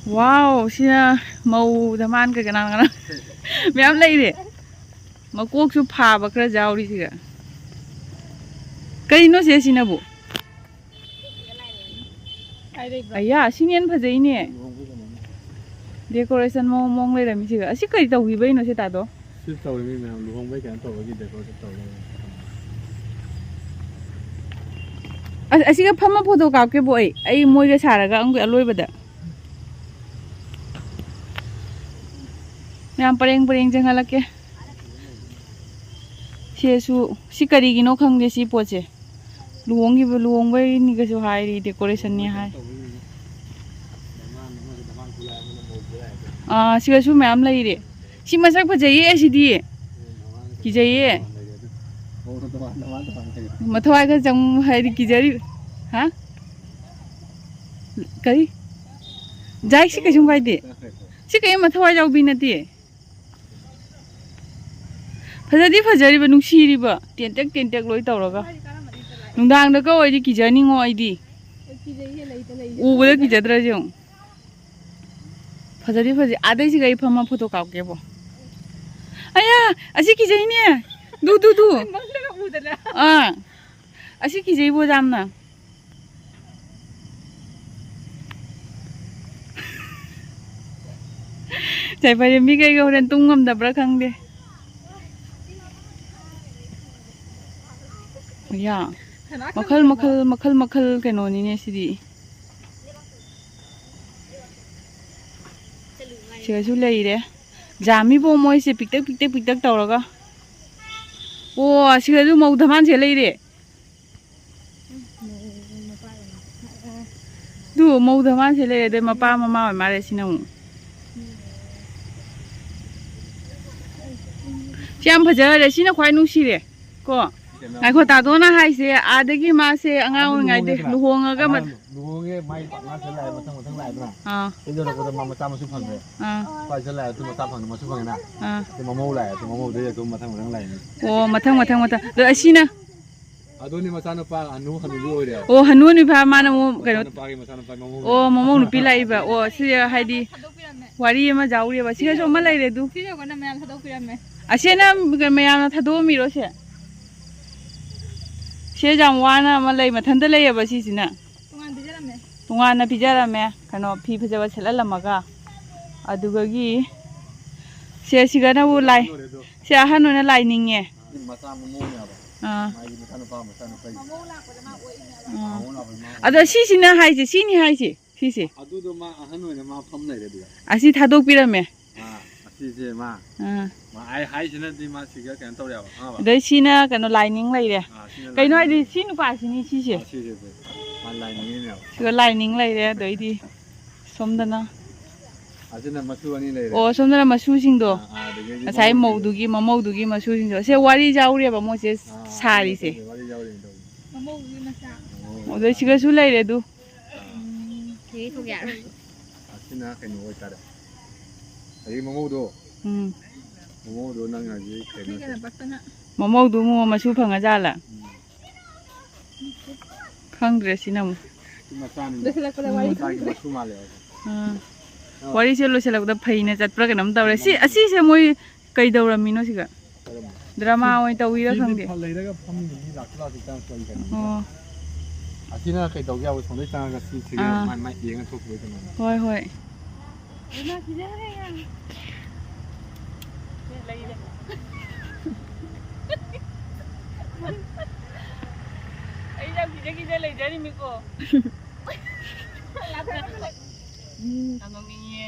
Wow, ꯁꯤꯅ ꯃꯧ ꯙꯃꯥꯟ ꯀꯩ ꯀꯅꯥ ꯀꯅꯥ ꯃꯌꯥꯝ ꯂꯩꯔꯦ꯫ ꯃꯀꯣꯛꯁꯨ ꯐꯥꯕ ꯈꯔ ꯌꯥꯎꯔꯤ ꯁꯤꯒ꯫ ꯀꯩꯅꯣ ꯁꯦ ꯁꯤꯅꯕꯨ? ꯑꯌꯥ, ꯁꯤꯅ ꯍꯦꯟꯅ ꯐꯖꯩꯅꯦ꯫ Decoration ꯃꯑꯣꯡ ꯃꯑꯣꯡ ꯂꯩꯔꯝꯃꯤꯁꯤꯒ꯫ ꯑꯁꯤ ꯀꯔꯤ ꯇꯧꯈꯤꯕꯩꯅꯣ ꯁꯦ ꯇꯥꯗꯣ? ꯁꯤ ꯇꯧꯔꯤ ꯃꯤ ꯃꯌꯥꯝ ꯂꯨꯍꯣꯡꯕꯩ ꯀꯩꯅꯣ ꯇꯧꯕꯒꯤ decoration ꯇꯧꯔꯤ꯫ ꯑꯁ, ꯑꯁꯤꯒ ꯐꯝꯃ photo ꯀꯥꯞꯀꯦꯕꯨ ꯑꯩ꯫ ꯑꯩ ꯃꯣꯏꯒ ꯁꯥꯔꯒ ꯑꯃꯨꯛ ꯑꯂꯣꯏꯕꯗ꯫ ꯃꯌꯥꯝ ꯄꯔꯦꯡ ꯄꯔꯦꯡ ꯆꯪꯍꯜꯂꯛꯀꯦ꯫ ꯁꯤꯁꯨ, ꯁꯤ ꯀꯔꯤꯒꯤꯅꯣ ꯈꯪꯗꯦ ꯁꯤ ꯄꯣꯠꯁꯦ꯫ ꯂꯨꯍꯣꯡꯈꯤꯕ, ꯂꯨꯍꯣꯡꯕꯩꯅꯤꯒꯁꯨ ꯍꯥꯏꯔꯤ, decorationꯅꯤ ꯍꯥꯏ꯫ ꯑꯥ, ꯁꯤꯒꯁꯨ ꯃꯌꯥꯝ ꯂꯩꯔꯦ꯫ ꯁꯤ ꯃꯁꯛ ꯐꯖꯩꯌꯦ ꯁꯤꯗꯤ꯫ ꯀꯤꯖꯩꯌꯦ꯫ ꯃꯊꯋꯥꯏ ꯈꯔ ꯆꯪ ꯍꯥꯏꯗꯤ ꯀꯤꯖꯔꯤ꯫ ꯍꯥ? ꯀꯔꯤ? ꯖꯥꯏꯛꯁꯤ ꯀꯩꯁꯨꯝ ꯀꯥꯏꯗꯦ꯫ ꯁꯤ ꯀꯩꯝ ꯃꯊꯋꯥꯏ ꯌꯥꯎꯕꯤ ꯅꯠꯇꯦ꯫ ꯐꯖꯗꯤ ꯐꯖꯔꯤꯕ, ꯅꯨꯡꯁꯤꯔꯤꯕ, ꯇꯦꯟꯇꯛ ꯇꯦꯟꯇꯛ ꯂꯣꯏ ꯇꯧꯔꯒ꯫ ꯅꯨꯡꯗꯥꯡꯗꯒ ꯑꯣꯏꯗꯤ ꯀꯤꯖꯅꯤꯡꯉꯣ ꯑꯩꯗꯤ꯫ ꯎꯕꯗ ꯀꯤꯖꯗ꯭ꯔꯁꯦ ꯌꯦꯡꯉꯨ꯫ ꯐꯖꯗꯤ ꯐꯖꯩ꯫ ꯑꯥꯗꯩꯁꯤꯒ ꯑꯩ ꯐꯝꯃ photo ꯀꯥꯞꯀꯦꯕꯣ꯫ ꯑꯌꯥ, ꯑꯁꯤ ꯀꯤꯖꯩꯅꯦ꯫ ꯗꯨ, ꯗꯨ, ꯗꯨ꯫ ꯑꯥ, ꯑꯁꯤ ꯀꯤꯖꯩꯕꯣ ꯌꯥꯝꯅ꯫ ꯆꯥꯏꯐꯥꯏꯔꯦꯝꯕꯤ ꯀꯩꯒ ꯍꯣꯔꯦꯟ ꯇꯨꯝ ꯉꯝꯗꯕ꯭ꯔꯥ ꯈꯪꯗꯦ꯫ ꯌꯥ, ꯃꯈꯜ ꯃꯈꯜ, ꯃꯈꯜ ꯃꯈꯜ ꯀꯩꯅꯣꯅꯤꯅꯦ ꯁꯤꯗꯤ꯫ ꯁꯤꯗꯁꯨ ꯂꯩꯔꯦ꯫ ꯖꯥꯝꯃꯤꯕꯣ ꯃꯣꯏꯁꯦ ꯄꯤꯛꯇꯛ ꯄꯤꯛꯇꯛ ꯄꯤꯛꯇꯛ ꯇꯧꯔꯒ꯫ ꯑꯣ, ꯁꯤꯗꯁꯨ ꯃꯧ ꯙꯃꯥꯟꯁꯦ ꯂꯩꯔꯦ꯫ ꯑꯗꯨ ꯃꯧ ꯙꯃꯥꯟꯁꯦ ꯂꯩꯔꯦ, ꯑꯗꯩ ꯃꯄꯥ ꯃꯃꯥ ꯑꯣꯏ ꯃꯥꯜꯂꯦ ꯁꯤꯅ ꯑꯃꯨꯛ꯫ ꯁꯤ ꯌꯥꯝ ꯐꯖꯈꯔꯦ, ꯁꯤꯅ ꯈ꯭ꯋꯥꯏ ꯅꯨꯡꯁꯤꯔꯦ ꯀꯣ꯫ ꯉꯥꯏꯈꯣ, ꯇꯥꯗꯣꯅ ꯍꯥꯏꯁꯦ ꯑꯥꯗꯒꯤ ꯃꯥꯁꯦ ꯑꯉꯥꯡ ꯑꯣꯏꯔꯤꯉꯩꯗ ꯂꯨꯍꯣꯡꯉꯒ ꯃ- ꯑꯉꯥꯡ ꯂꯨꯍꯣꯡꯉꯦ, ꯃꯥꯏ ꯄꯥꯛꯅ ꯁꯤꯗ ꯂꯥꯛꯑꯦ, ꯃꯊꯪ ꯃꯊꯪ ꯂꯥꯛꯑꯦꯗꯅ꯫ ꯑꯥ꯫ ꯁꯤ ꯌꯧꯔꯛꯄꯗ ꯃꯥ ꯃꯆꯥ ꯃꯁꯨ ꯐꯪꯗ꯭ꯔꯦ꯫ ꯑꯥ꯫ ꯁ꯭ꯋꯥꯏ ꯁꯤꯗ ꯂꯥꯛꯑꯦ, ꯑꯗꯨ ꯃꯆꯥ ꯐꯪꯗ꯭ꯔꯦ, ꯃꯁꯨ ꯐꯪꯉꯦꯅ꯫ ꯑꯥ꯫ ꯑꯗꯨ ꯃꯃꯧ ꯂꯥꯛꯑꯦ, ꯑꯗꯨ ꯃꯃꯧꯗꯩ ꯑꯗꯨꯝ ꯃꯊꯪ ꯃꯊꯪ ꯂꯥꯛꯏꯅꯤ꯫ ꯑꯣ, ꯃꯊꯪ ꯃꯊꯪ ꯃꯊꯪ꯫ ꯑꯗꯣ ꯑꯁꯤꯅ? ꯑꯗꯨꯅꯤ ꯃꯆꯥꯅꯨꯄꯥ ꯍꯅꯨ ꯍꯅꯨꯕꯤ ꯑꯣꯏꯔꯦ꯫ ꯑꯣ, ꯍꯅꯨ ꯍꯅꯨꯕꯤ ꯐꯥ ꯃꯥꯅ ꯑꯃꯨꯛ ꯀꯩꯅꯣ꯫ ꯃꯆꯥꯅꯨꯄꯥꯒꯤ ꯃꯆꯥꯅꯨꯄꯥ ꯃꯃꯧ ꯑꯣ, ꯂꯥꯛꯑꯦ꯫ ꯃꯃꯧ ꯅꯨꯄꯤ ꯂꯥꯛꯏꯕ꯫ ꯑꯣ, ꯁꯤ ꯍꯥꯏꯗꯤ ꯋꯥꯔꯤ ꯑꯃ ꯌꯥꯎꯔꯤꯕ꯫ ꯁꯤꯒꯁꯨ ꯑꯃ ꯂꯩꯔꯦ ꯑꯗꯨ꯫ ꯁꯤꯁꯦ ꯑꯩꯈꯣꯏꯅ ꯃꯌꯥꯝ ꯊꯥꯗꯣꯛꯄꯤꯔꯝꯃꯦ꯫ ꯑꯁꯤꯅ ꯃꯌꯥꯝꯅ ꯊꯥꯗꯣꯛꯑꯝꯃꯤꯔꯣ ꯁꯦ? ꯁꯦ ꯌꯥꯝ ꯋꯥꯅ ꯑꯃ ꯂꯩ, ꯃꯊꯟꯇ ꯂꯩꯌꯦꯕ ꯁꯤꯁꯤꯅ꯫ ꯇꯣꯉꯥꯟ ꯄꯤꯖꯔꯝꯃꯦ꯫ ꯇꯣꯉꯥꯟꯅ ꯄꯤꯖꯔꯝꯃꯦ꯫ ꯀꯩꯅꯣ, ꯐꯤ ꯐꯖꯕ ꯁꯦꯠꯍꯜꯂꯝꯃꯒ꯫ ꯑꯗꯨꯗꯒꯤ ꯁꯦ ꯁꯤꯒꯅꯕꯨ ꯂꯥꯏ, ꯁꯦ ꯑꯍꯟ ꯑꯣꯏꯅ ꯂꯥꯏ ꯅꯤꯡꯉꯦ꯫ ꯃꯆꯥ ꯃꯃꯧꯅꯦꯕ꯫ ꯑꯥ꯫ ꯃꯥꯒꯤ ꯃꯆꯥꯅꯨꯄꯥ ꯃꯆꯥꯅꯨꯄꯤ꯫ ꯃꯃꯧ ꯂꯥꯛꯄꯗ ꯃꯥ ꯑꯣꯛꯏꯅꯦꯕ꯫ ꯑꯥ꯫ ꯃꯃꯧ ꯂꯥꯛꯄꯗ ꯃꯥ ꯑꯗꯣ ꯑꯣꯛꯏꯅꯦꯕ꯫ ꯁꯤꯁꯤꯅ ꯍꯥꯏꯁꯦ, ꯁꯤꯅꯤ ꯍꯥꯏꯁꯦ, ꯁꯤꯁꯦ꯫ ꯑꯗꯨꯗꯣ ꯃꯥ ꯑꯍꯟ ꯑꯣꯏꯅ ꯃꯥ ꯐꯝ ꯂꯩꯔꯦ ꯑꯗꯨꯗ꯫ ꯑꯁꯤ ꯊꯥꯗꯣꯛꯄꯤꯔꯝꯃꯦ꯫ ꯑꯥ, ꯑꯁꯤꯁꯦ ꯃꯥ꯫ ꯑꯥ꯫ ꯃꯥ ꯑꯩ ꯍꯥꯏꯁꯤꯅꯗꯤ ꯃꯥ ꯁꯤꯒ ꯀꯩꯅꯣ ꯇꯧꯔꯦꯕ, ꯈꯪꯉꯕ? ꯑꯗꯩ ꯁꯤꯅ ꯀꯩꯅꯣ ꯂꯥꯏꯅꯤꯡ ꯂꯩꯔꯦ꯫ ꯑꯥ, ꯁꯤꯅ ꯀꯩꯅꯣ ꯂꯥꯏꯅꯤꯡ ꯍꯥꯏꯗꯤ ꯂꯩꯔꯦ꯫ ꯁꯤ ꯅꯨꯄꯥꯁꯤꯅꯤ ꯁꯤꯁꯦ꯫ ꯑꯥ, ꯁꯤꯁꯦ, ꯁꯦ꯫ ꯃꯥ ꯂꯥꯏꯅꯤꯡꯉꯤꯅꯦꯕ꯫ ꯁꯤꯒ ꯂꯥꯏꯅꯤꯡ ꯂꯩꯔꯦ, ꯑꯗꯩꯗꯤ ꯁꯣꯝꯗꯅ꯫ ꯑꯁꯤꯅ ꯃꯁꯨ ꯑꯅꯤ ꯂꯩꯔꯦ꯫ ꯑꯣ, ꯁꯣꯝꯗꯅ ꯃꯁꯨꯁꯤꯡꯗꯣ꯫ ꯑꯥ, ꯑꯥ, ꯑꯗꯒꯤꯗꯤ ꯉꯁꯥꯏ ꯃꯃꯧꯒꯤ꯫ ꯃꯧꯗꯨꯒꯤ, ꯃꯃꯧꯗꯨꯒꯤ ꯃꯁꯨꯁꯤꯡꯗꯣ꯫ ꯁꯦ ꯋꯥꯔꯤ ꯌꯥꯎꯔꯦꯕ ꯃꯣꯏꯁꯦ ꯑꯥ, ꯁꯥꯔꯤꯁꯦ꯫ ꯋꯥꯔꯤ ꯌꯥꯎꯔꯤꯅꯦ ꯇꯧꯔꯤꯁꯦ꯫ ꯃꯃꯧꯒꯤ ꯃꯆꯥ꯫ ꯑꯣ꯫ ꯑꯗꯩ ꯁꯤꯒꯁꯨ ꯂꯩꯔꯦ ꯑꯗꯨ꯫ ꯎꯝ, ꯁꯤꯗꯩ ꯊꯣꯛ ꯌꯥꯔꯣꯏ꯫ ꯑꯁꯤꯅ ꯀꯩꯅꯣ ꯑꯣꯏꯇꯥꯔꯦ꯫ ꯑꯗꯒꯤ ꯃꯃꯧꯗꯣ꯫ ꯎꯝ꯫ ꯃꯃꯧꯗꯣ ꯅꯪ ꯍꯧꯖꯤꯛ ꯀꯩꯅꯣ ꯄꯤꯒꯅ ꯄꯛꯇꯅ꯫ ꯃꯃꯧꯗꯨ ꯑꯃꯨꯛ ꯃꯁꯨ ꯐꯪꯉꯖꯥꯠꯂ? ꯎꯝ꯫ ꯈꯪꯗ꯭ꯔꯦ ꯁꯤꯅ ꯑꯃꯨꯛ꯫ ꯁꯤ ꯃꯆꯥꯅꯤ꯫ ꯂꯣꯏꯁꯤꯜꯂꯛꯄꯗ ꯋꯥꯔꯤ ꯃꯆꯥꯒꯤ ꯈꯪꯗ꯭ꯔꯦ꯫ ꯃꯁꯨ ꯃꯥꯜꯂꯦ ꯍꯧꯖꯤꯛ꯫ ꯑꯥ꯫ ꯑꯥ꯫ ꯋꯥꯔꯤꯁꯦ ꯂꯣꯏꯁꯤꯜꯂꯛꯄꯗ ꯐꯩꯅ ꯆꯠꯄ꯭ꯔꯥ ꯀꯩꯅꯣꯝ ꯇꯧꯔꯦ꯫ ꯁꯤ, ꯎꯝ꯫ ꯑꯁꯤꯁꯦ ꯃꯣꯏ ꯀꯩꯗꯧꯔꯝꯃꯤꯅꯣ ꯁꯤꯒ? ꯀꯔꯝꯕ? ꯗ꯭ꯔꯃꯥ ꯑꯣꯏꯅ ꯇꯧꯔꯤꯔꯥ ꯁꯤꯗꯤ ꯈꯪꯗꯦ꯫ ꯐ-, ꯂꯩꯔꯒ ꯐꯝꯃꯤꯅꯦ, ꯃꯤ ꯂꯥꯛꯁꯨ ꯂꯥꯛꯇꯦ, ꯆꯪꯉꯛꯄ ꯑꯩ ꯀꯩꯅꯣ꯫ ꯑꯣ꯫ ꯑꯁꯤꯅ ꯀꯩꯗꯧꯒꯦ ꯍꯥꯏꯕ, ꯁꯣꯝꯗꯩ ꯆꯪꯉꯒ ꯁꯤ ꯁꯤꯒ ꯑꯥ꯫ ꯃꯥꯏ ꯃꯥꯏ ꯌꯦꯡꯉ ꯊꯣꯛꯈꯤꯕꯩ ꯀꯩꯅꯣ꯫ ꯍꯣꯏ, ꯍꯣꯏ꯫ ꯂꯩꯔꯦ꯫ ꯑꯩ ꯌꯥꯝ ꯀꯤꯖ ꯀꯤꯖ ꯂꯩꯖꯔꯤꯃꯤꯀꯣ꯫ ꯎꯝ꯫ ꯌꯥꯝ ꯅꯣꯛꯅꯤꯡꯉꯦ꯫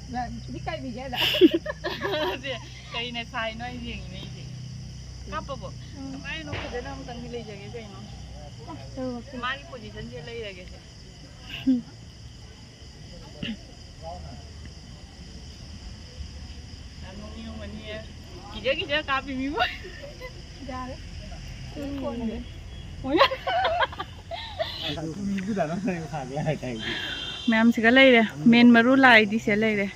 ꯅꯪ ꯏꯀꯥꯏꯕꯤꯒꯦ ꯍꯥꯏꯔꯣ? ꯅꯠꯇꯦ, ꯀꯩꯅ ꯁꯥꯏꯅꯣ ꯍꯥꯏꯅ ꯌꯦꯡꯉꯤꯅꯦ ꯑꯩꯁꯦ꯫ ꯀꯥꯞꯄꯕꯣ? ꯎꯝ꯫ ꯀꯃꯥꯏꯅꯣ ꯐꯖꯅ ꯑꯃꯨꯛꯇꯪꯗꯤ ꯂꯩꯖꯒꯦ ꯀꯩꯅꯣ꯫ ꯑꯁ, ꯇꯧꯔꯛꯀꯦ꯫ ꯃꯥꯒꯤ positionꯁꯦ ꯂꯩꯔꯒꯦꯁꯦ꯫ ꯌꯥꯝ ꯅꯣꯛꯅꯤꯡꯉꯝꯒꯅꯤꯌꯦ꯫ ꯃꯌꯥꯝꯁꯤꯒ ꯂꯩꯔꯦ꯫ ꯃꯦꯟ ꯃꯔꯨ ꯂꯥꯏꯗꯤ ꯁꯤꯗ ꯂꯩꯔꯦ꯫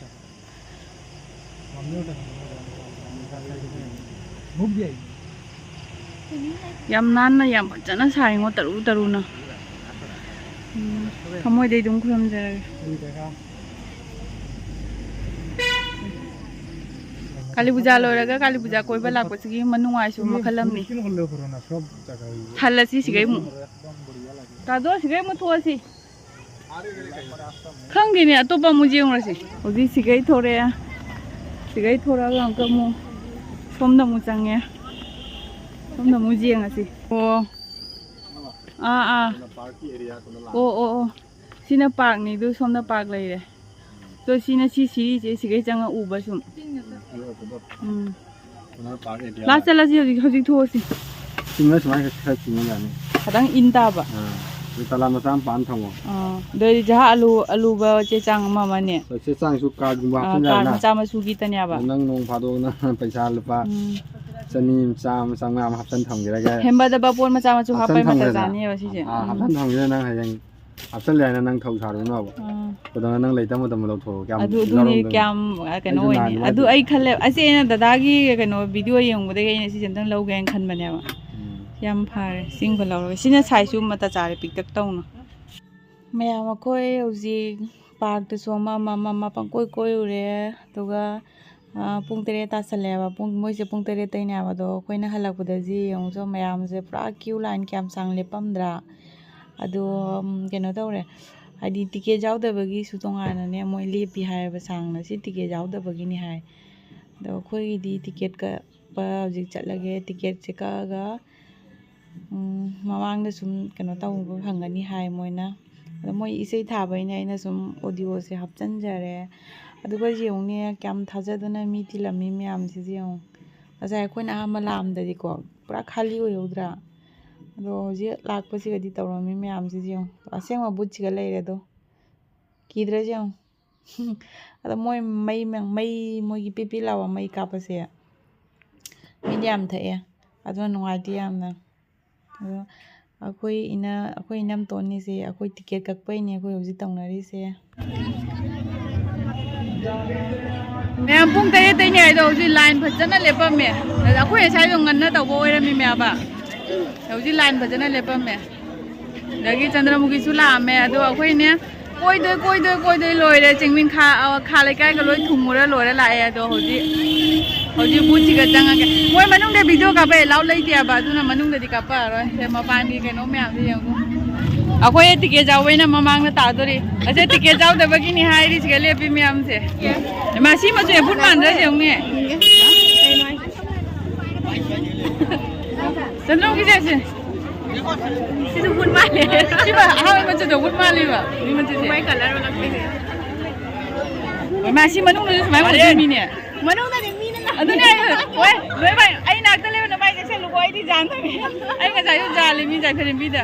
ꯌꯥꯝ ꯅꯥꯟꯅ ꯌꯥꯝ ꯐꯖꯅ ꯁꯥꯏꯉꯣ, ꯇꯔꯨ ꯇꯔꯨꯅ꯫ ꯎꯝ, ꯊꯃꯣꯏꯗꯩ ꯑꯗꯨꯝ ꯈꯨꯔꯨꯝꯖꯔꯒꯦ꯫ ꯀꯥꯂꯤ ꯄꯨꯖꯥ ꯂꯣꯏꯔꯒ ꯀꯥꯂꯤ ꯄꯨꯖꯥ ꯀꯣꯏꯕ ꯂꯥꯛꯄꯁꯤꯒꯤ ꯃꯅꯨꯡꯉꯥꯏꯁꯨ ꯃꯈꯜ ꯑꯃꯅꯤ꯫ ꯍꯜꯂꯁꯤ ꯁꯤꯒꯩ ꯑꯃꯨꯛ꯫ ꯇꯥꯗꯣ, ꯁꯤꯒꯩ ꯑꯃꯨꯛ ꯊꯣꯛꯑꯁꯤ꯫ ꯈꯪꯗꯦꯅꯦ, ꯑꯇꯣꯞꯄ ꯑꯃꯨꯛ ꯌꯦꯡꯉꯨꯔꯁꯤ꯫ ꯍꯧꯖꯤꯛ ꯁꯤꯒꯩ ꯊꯣꯔꯛꯑꯦ꯫ ꯁꯤꯒꯩ ꯊꯣꯔꯛꯑꯒ ꯑꯃꯨꯛꯀ ꯑꯃꯨꯛ ꯁꯣꯝꯗ ꯑꯃꯨꯛ ꯆꯪꯉꯦ꯫ ꯁꯣꯝꯗ ꯑꯃꯨꯛ ꯌꯦꯡꯉꯁꯤ꯫ ꯑꯣ꯫ ꯑꯥ, ꯑꯥ꯫ ꯑꯣ, ꯑꯣ, ꯑꯣ꯫ ꯁꯤꯅ ꯄꯥꯔꯛꯅꯤ, ꯑꯗꯨ ꯁꯣꯝꯗ ꯄꯥꯔꯛ ꯂꯩꯔꯦ꯫ ꯑꯗꯣ ꯁꯤꯅ ꯁꯤ ꯁꯤꯔꯤꯁꯦ ꯁꯤꯒꯩ ꯆꯪꯉ ꯎꯕ ꯁꯨꯝ꯫ ꯎꯝ꯫ ꯂꯥꯁ ꯆꯠꯂꯁꯤ ꯍꯧꯖꯤꯛ, ꯍꯧꯖꯤꯛ ꯊꯣꯛꯑꯁꯤ꯫ ꯆꯤꯡꯉ ꯁꯨꯃꯥꯏꯅ ꯈꯔ ꯆꯤꯡꯉ ꯌꯥꯅꯤ꯫ ꯈꯤꯇꯪ ꯏꯟ ꯇꯥꯕ꯫ ꯑꯥ꯫ ꯑꯗꯨ ꯇꯂꯥ ꯃꯆꯥ ꯑꯃ ꯄꯥꯟ ꯊꯝꯃꯣ꯫ ꯑꯥ꯫ ꯑꯗꯨ ꯑꯣꯏꯔꯗꯤ ꯖꯍꯥ ꯑꯂꯨ, ꯑꯂꯨꯕ ꯆꯦ ꯆꯥꯡ ꯑꯃ ꯑꯃꯅꯦ꯫ ꯍꯣꯏ, ꯆꯦ ꯆꯥꯡꯁꯨ ꯀꯥꯔꯠꯒꯨꯝꯕ ꯑꯥ, ꯍꯥꯞꯆꯤꯟ ꯀꯥꯔꯠ ꯌꯥꯔꯦꯅ꯫ ꯃꯆꯥ ꯃꯁꯨꯒꯤ ꯇꯅꯦꯕ꯫ ꯑꯗꯣ ꯅꯪ ꯅꯣꯡ ꯐꯥꯗꯣꯛ ꯅꯪ ꯄꯩꯁꯥ ꯂꯨꯄꯥ ꯎꯝ꯫ ꯆꯅꯤ, ꯆꯥꯝꯃ, ꯆꯥꯝꯃꯉꯥ ꯑꯃ ꯍꯥꯞꯆꯤꯟ ꯊꯝꯈꯤꯔꯒ ꯍꯦꯟꯕꯗꯕ ꯄꯣꯠ ꯃꯆꯥ ꯃꯁꯨ ꯍꯥꯞꯆꯤꯟ ꯍꯥꯞꯄꯩ ꯊꯝꯈ꯭ꯔꯦꯗꯅ꯫ ꯃꯇꯖꯥꯅꯦꯕ ꯁꯤꯁꯦ꯫ ꯑꯥ, ꯎꯝ꯫ ꯍꯥꯞꯆꯤꯟ ꯊꯝꯈꯤꯔꯒ ꯅꯪ ꯍꯌꯦꯡ ꯍꯥꯞꯆꯜꯂꯦ ꯍꯥꯏꯅ ꯅꯪ ꯊꯧ ꯁꯥꯔꯨꯅꯣꯕ꯫ ꯑꯥ꯫ ꯀꯩꯗꯧꯅ ꯅꯪ ꯂꯩꯇꯕ ꯃꯇꯝꯗ ꯂꯧꯊꯣꯛꯑꯣ꯫ ꯀꯌꯥꯝ ꯑꯗꯨ, ꯑꯗꯨꯅꯤ ꯂꯧꯔꯝꯗꯣꯏꯅꯣ? ꯀꯌꯥꯝ, ꯑ, ꯀꯩꯅꯣ ꯑꯩꯁꯨ ꯑꯣꯏꯅꯤ꯫ ꯅꯍꯥꯟ ꯑꯗꯨ ꯋꯥꯏꯗꯣ ꯑꯩ ꯈꯜꯂꯦ, ꯑꯁꯤ ꯑꯩꯅ ꯗꯗꯥꯒꯤ ꯀꯩꯅꯣ ꯚꯤꯗꯤꯑꯣ ꯌꯦꯡꯕꯗꯒꯤ ꯑꯩꯅ ꯁꯤꯁꯦ ꯑꯝꯇꯪ ꯂꯧꯒꯦ ꯍꯥꯏꯅ ꯈꯟꯕꯅꯦꯕ꯫ ꯎꯝ꯫ ꯌꯥꯝ ꯐꯔꯦ, ꯁꯤꯃꯒ ꯂꯧꯔꯒ꯫ ꯁꯤꯅ ꯁꯥꯏꯖꯁꯨ ꯃꯇꯥ ꯆꯥꯔꯦ, ꯄꯤꯛꯇꯛ ꯇꯧꯅ꯫ ꯃꯌꯥꯝ ꯑꯩꯈꯣꯏ ꯍꯧꯖꯤꯛ ꯄꯥꯔꯛꯇꯁꯨ ꯑꯃ, ꯑꯃ, ꯑꯃ, ꯑꯃ ꯄꯪꯀꯣꯏ ꯀꯣꯏꯔꯨꯔꯦ꯫ ꯑꯗꯨꯒ, ꯑ, ꯄꯨꯡ ꯇꯔꯦꯠ ꯇꯥꯁꯜꯂꯦꯕ꯫ ꯄꯨꯡ, ꯃꯣꯏꯁꯦ ꯄꯨꯡ ꯇꯔꯦꯠꯇꯩꯅꯦꯕ꯫ ꯑꯗꯣ ꯑꯩꯈꯣꯏꯅ ꯍꯜꯂꯛꯄꯗꯗꯤ ꯌꯦꯡꯉꯨꯁꯨ, ꯃꯌꯥꯝꯁꯦ ꯄꯨꯔꯥ ꯀ꯭ꯌꯨ ꯂꯥꯏꯟ ꯀꯌꯥꯝ ꯁꯥꯡ ꯂꯦꯞꯄꯝꯗ꯭ꯔꯥ? ꯑꯗꯣ, ꯎꯝ, ꯀꯩꯅꯣ ꯇꯧꯔꯦ, ꯍꯥꯏꯗꯤ ꯇꯤꯀꯦꯠ ꯌꯥꯎꯗꯕꯒꯤꯁꯨ ꯇꯣꯉꯥꯟꯅꯅꯦ ꯃꯣꯏ ꯂꯦꯞꯄꯤ ꯍꯥꯏꯌꯦꯕ ꯁꯥꯡꯅ, ꯁꯤ ꯇꯤꯀꯦꯠ ꯌꯥꯎꯗꯕꯒꯤꯅꯤ ꯍꯥꯏ꯫ ꯑꯗꯣ ꯑꯩꯈꯣꯏꯒꯤꯗꯤ ꯇꯤꯀꯦꯠ ꯀꯛꯄ ꯍꯧꯖꯤꯛ ꯆꯠꯂꯒꯦ, ꯇꯤꯀꯦꯠꯁꯦ ꯀꯛꯑꯒ, ꯎꯝ, ꯃꯃꯥꯡꯗ ꯁꯨꯝ ꯀꯩꯅꯣ ꯇꯧꯕ ꯐꯪꯒꯅꯤ ꯍꯥꯏ ꯃꯣꯏꯅ꯫ ꯑꯗꯣ ꯃꯣꯏ ꯏꯁꯩ ꯊꯥꯕꯩꯅꯦ ꯑꯩꯅ ꯁꯨꯝ ꯑꯣꯗꯤꯑꯣꯁꯦ ꯍꯥꯞꯆꯤꯟꯖꯔꯦ꯫ ꯑꯗꯨꯒ ꯌꯦꯡꯉꯨꯅꯦ, ꯀꯌꯥꯝ ꯊꯥꯖꯗꯅ ꯃꯤ ꯇꯤꯜꯂꯝꯃꯤ ꯃꯌꯥꯝꯁꯤꯁꯨ ꯌꯦꯡꯉꯨ꯫ ꯉꯁꯥꯏ ꯑꯩꯈꯣꯏꯅ ꯑꯍꯥꯟꯕ ꯂꯥꯛꯑꯝꯗꯗꯤꯀꯣ, ꯄꯨꯔꯥ ꯈꯥꯂꯤ ꯑꯣꯏꯍꯧꯗ꯭ꯔꯥ? ꯑꯗꯣ ꯍꯧꯖꯤꯛ ꯂꯥꯛꯄꯁꯤꯒꯗꯤ ꯇꯧꯔꯝꯃꯤ ꯃꯌꯥꯝꯁꯤꯁꯨ ꯌꯦꯡꯉꯨ꯫ ꯑꯁꯦꯡꯕ ꯕꯨꯠꯁꯤꯒ ꯂꯩꯔꯦ ꯑꯗꯣ꯫ ꯀꯤꯗ꯭ꯔꯁꯦ ꯌꯦꯡꯉꯨ꯫ ꯑꯗꯣ ꯃꯣꯏ ꯃꯩ, ꯃꯩ, ꯃꯣꯏꯒꯤ ꯄꯤꯄꯤ ꯂꯥꯎꯕ ꯃꯩ ꯀꯥꯞꯄꯁꯦ ꯃꯤꯗꯤ ꯌꯥꯝ ꯊꯛꯑꯦ, ꯑꯗꯨꯅ ꯅꯨꯡꯉꯥꯏꯇꯦ ꯌꯥꯝꯅ꯫ ꯑꯗꯣ ꯑꯩꯈꯣꯏ ꯏꯅ-, ꯑꯩꯈꯣꯏ ꯏꯅꯝꯇꯣꯟꯅꯤꯁꯦ, ꯑꯩꯈꯣꯏ ꯇꯤꯀꯦꯠ ꯀꯛꯄꯩꯅꯦ ꯑꯩꯈꯣꯏ ꯍꯧꯖꯤꯛ ꯇꯧꯅꯔꯤꯁꯦ꯫ ꯃꯌꯥꯝ ꯄꯨꯡ ꯇꯔꯦꯠꯇꯩꯅꯦ ꯍꯥꯏꯗꯣ, ꯍꯧꯖꯤꯛ ꯂꯥꯏꯟ ꯐꯖꯅ ꯂꯦꯞꯄꯝꯃꯦ꯫ ꯑꯗ ꯑꯩꯈꯣꯏ ꯉꯁꯥꯏꯗꯣ ꯉꯟꯅ ꯇꯧꯕ ꯑꯣꯏꯔꯝꯃꯤꯃꯦꯕ꯫ ꯍꯧꯖꯤꯛ ꯂꯥꯏꯟ ꯐꯖꯅ ꯂꯦꯞꯄꯝꯃꯦ꯫ ꯑꯗꯒꯤ ꯆꯟꯗ꯭ꯔꯃꯨꯈꯤꯁꯨ ꯂꯥꯛꯑꯝꯃꯦ꯫ ꯑꯗꯣ ꯑꯩꯈꯣꯏꯅꯦ ꯀꯣꯏꯗꯣꯏ, ꯀꯣꯏꯗꯣꯏ, ꯀꯣꯏꯗꯣꯏ ꯂꯣꯏꯔꯦ꯫ ꯆꯤꯡꯃꯤꯟ ꯈꯥ, ꯑ, ꯈꯥ ꯂꯩꯀꯥꯏꯒ ꯂꯣꯏ ꯊꯨꯡꯉꯨꯔ ꯂꯣꯏꯔ ꯂꯥꯛꯑꯦ꯫ ꯑꯗꯣ ꯍꯧꯖꯤꯛ, ꯍꯧꯖꯤꯛ ꯕꯨꯠꯁꯤꯒ ꯆꯪꯉꯒꯦ꯫ ꯃꯣꯏ ꯃꯅꯨꯡꯗ ꯚꯤꯗꯤꯑꯣ ꯀꯥꯞꯄ ꯑꯦꯂꯥꯎ ꯂꯩꯇꯦꯕ, ꯑꯗꯨꯅ ꯃꯅꯨꯡꯗꯗꯤ ꯀꯥꯞꯄꯛꯑꯔꯣꯏ꯫ ꯁꯦ, ꯃꯄꯥꯟꯒꯤ ꯀꯩꯅꯣ ꯃꯌꯥꯝꯗꯣ ꯌꯦꯡꯉꯨ꯫ ꯑꯩꯈꯣꯏ ꯇꯤꯀꯦꯠ ꯌꯥꯎꯕꯩꯅ ꯃꯃꯥꯡꯗ ꯇꯥꯗꯣꯔꯤ꯫ ꯑꯁꯦ, ꯇꯤꯀꯦꯠ ꯌꯥꯎꯗꯕꯒꯤꯅꯤ ꯍꯥꯏꯔꯤꯁꯤꯒ ꯂꯦꯞꯄꯤ ꯃꯌꯥꯝꯁꯦ꯫ ꯏꯃꯥ, ꯁꯤ ꯃꯆꯨꯁꯦ ꯕꯨꯠ ꯃꯥꯟꯗ꯭ꯔꯥ ꯌꯦꯡꯉꯨꯅꯦ꯫ ꯆꯟꯗ꯭ꯔꯣꯝꯒꯤꯁꯦ ꯑꯁꯦ꯫ ꯁꯤꯁꯨ ꯕꯨꯠ ꯃꯥꯜꯂꯦ꯫ ꯁꯤꯕ ꯑꯍꯥꯟꯕ ꯃꯆꯨꯗꯣ ꯕꯨꯠ ꯃꯥꯜꯂꯤꯕ꯫ ꯃꯤ ꯃꯆꯨꯁꯦ꯫ ꯃꯣꯏ ꯀꯂꯔ ꯑꯣꯜꯂꯛꯄꯩꯅꯦ꯫ ꯍꯣꯏ, ꯃꯥ ꯁꯤ ꯃꯅꯨꯡꯗꯁꯨ ꯁꯨꯃꯥꯏꯅ ꯑꯣꯏꯗꯣꯏ ꯃꯤꯅꯦ꯫ ꯃꯅꯨꯡꯗꯗꯤ ꯃꯤꯅ ꯂꯥꯛ-, ꯑꯗꯨꯅꯦ ꯍꯥꯏꯁꯦ꯫ ꯍꯣꯏ, ꯂꯣꯏ ꯚꯥꯏ, ꯑꯩ ꯅꯥꯛꯇ ꯂꯩꯕ ꯅꯃꯥꯏ ꯆꯦꯛꯁꯜꯂꯨꯀꯣ, ꯑꯩꯗꯤ ꯖꯥꯟ ꯇꯧꯅꯤ꯫ ꯑꯩ ꯉꯁꯥꯏꯁꯨ ꯖꯥꯜꯂꯤ ꯃꯤ ꯖꯥꯏꯐꯔꯦꯝꯕꯤꯗ꯫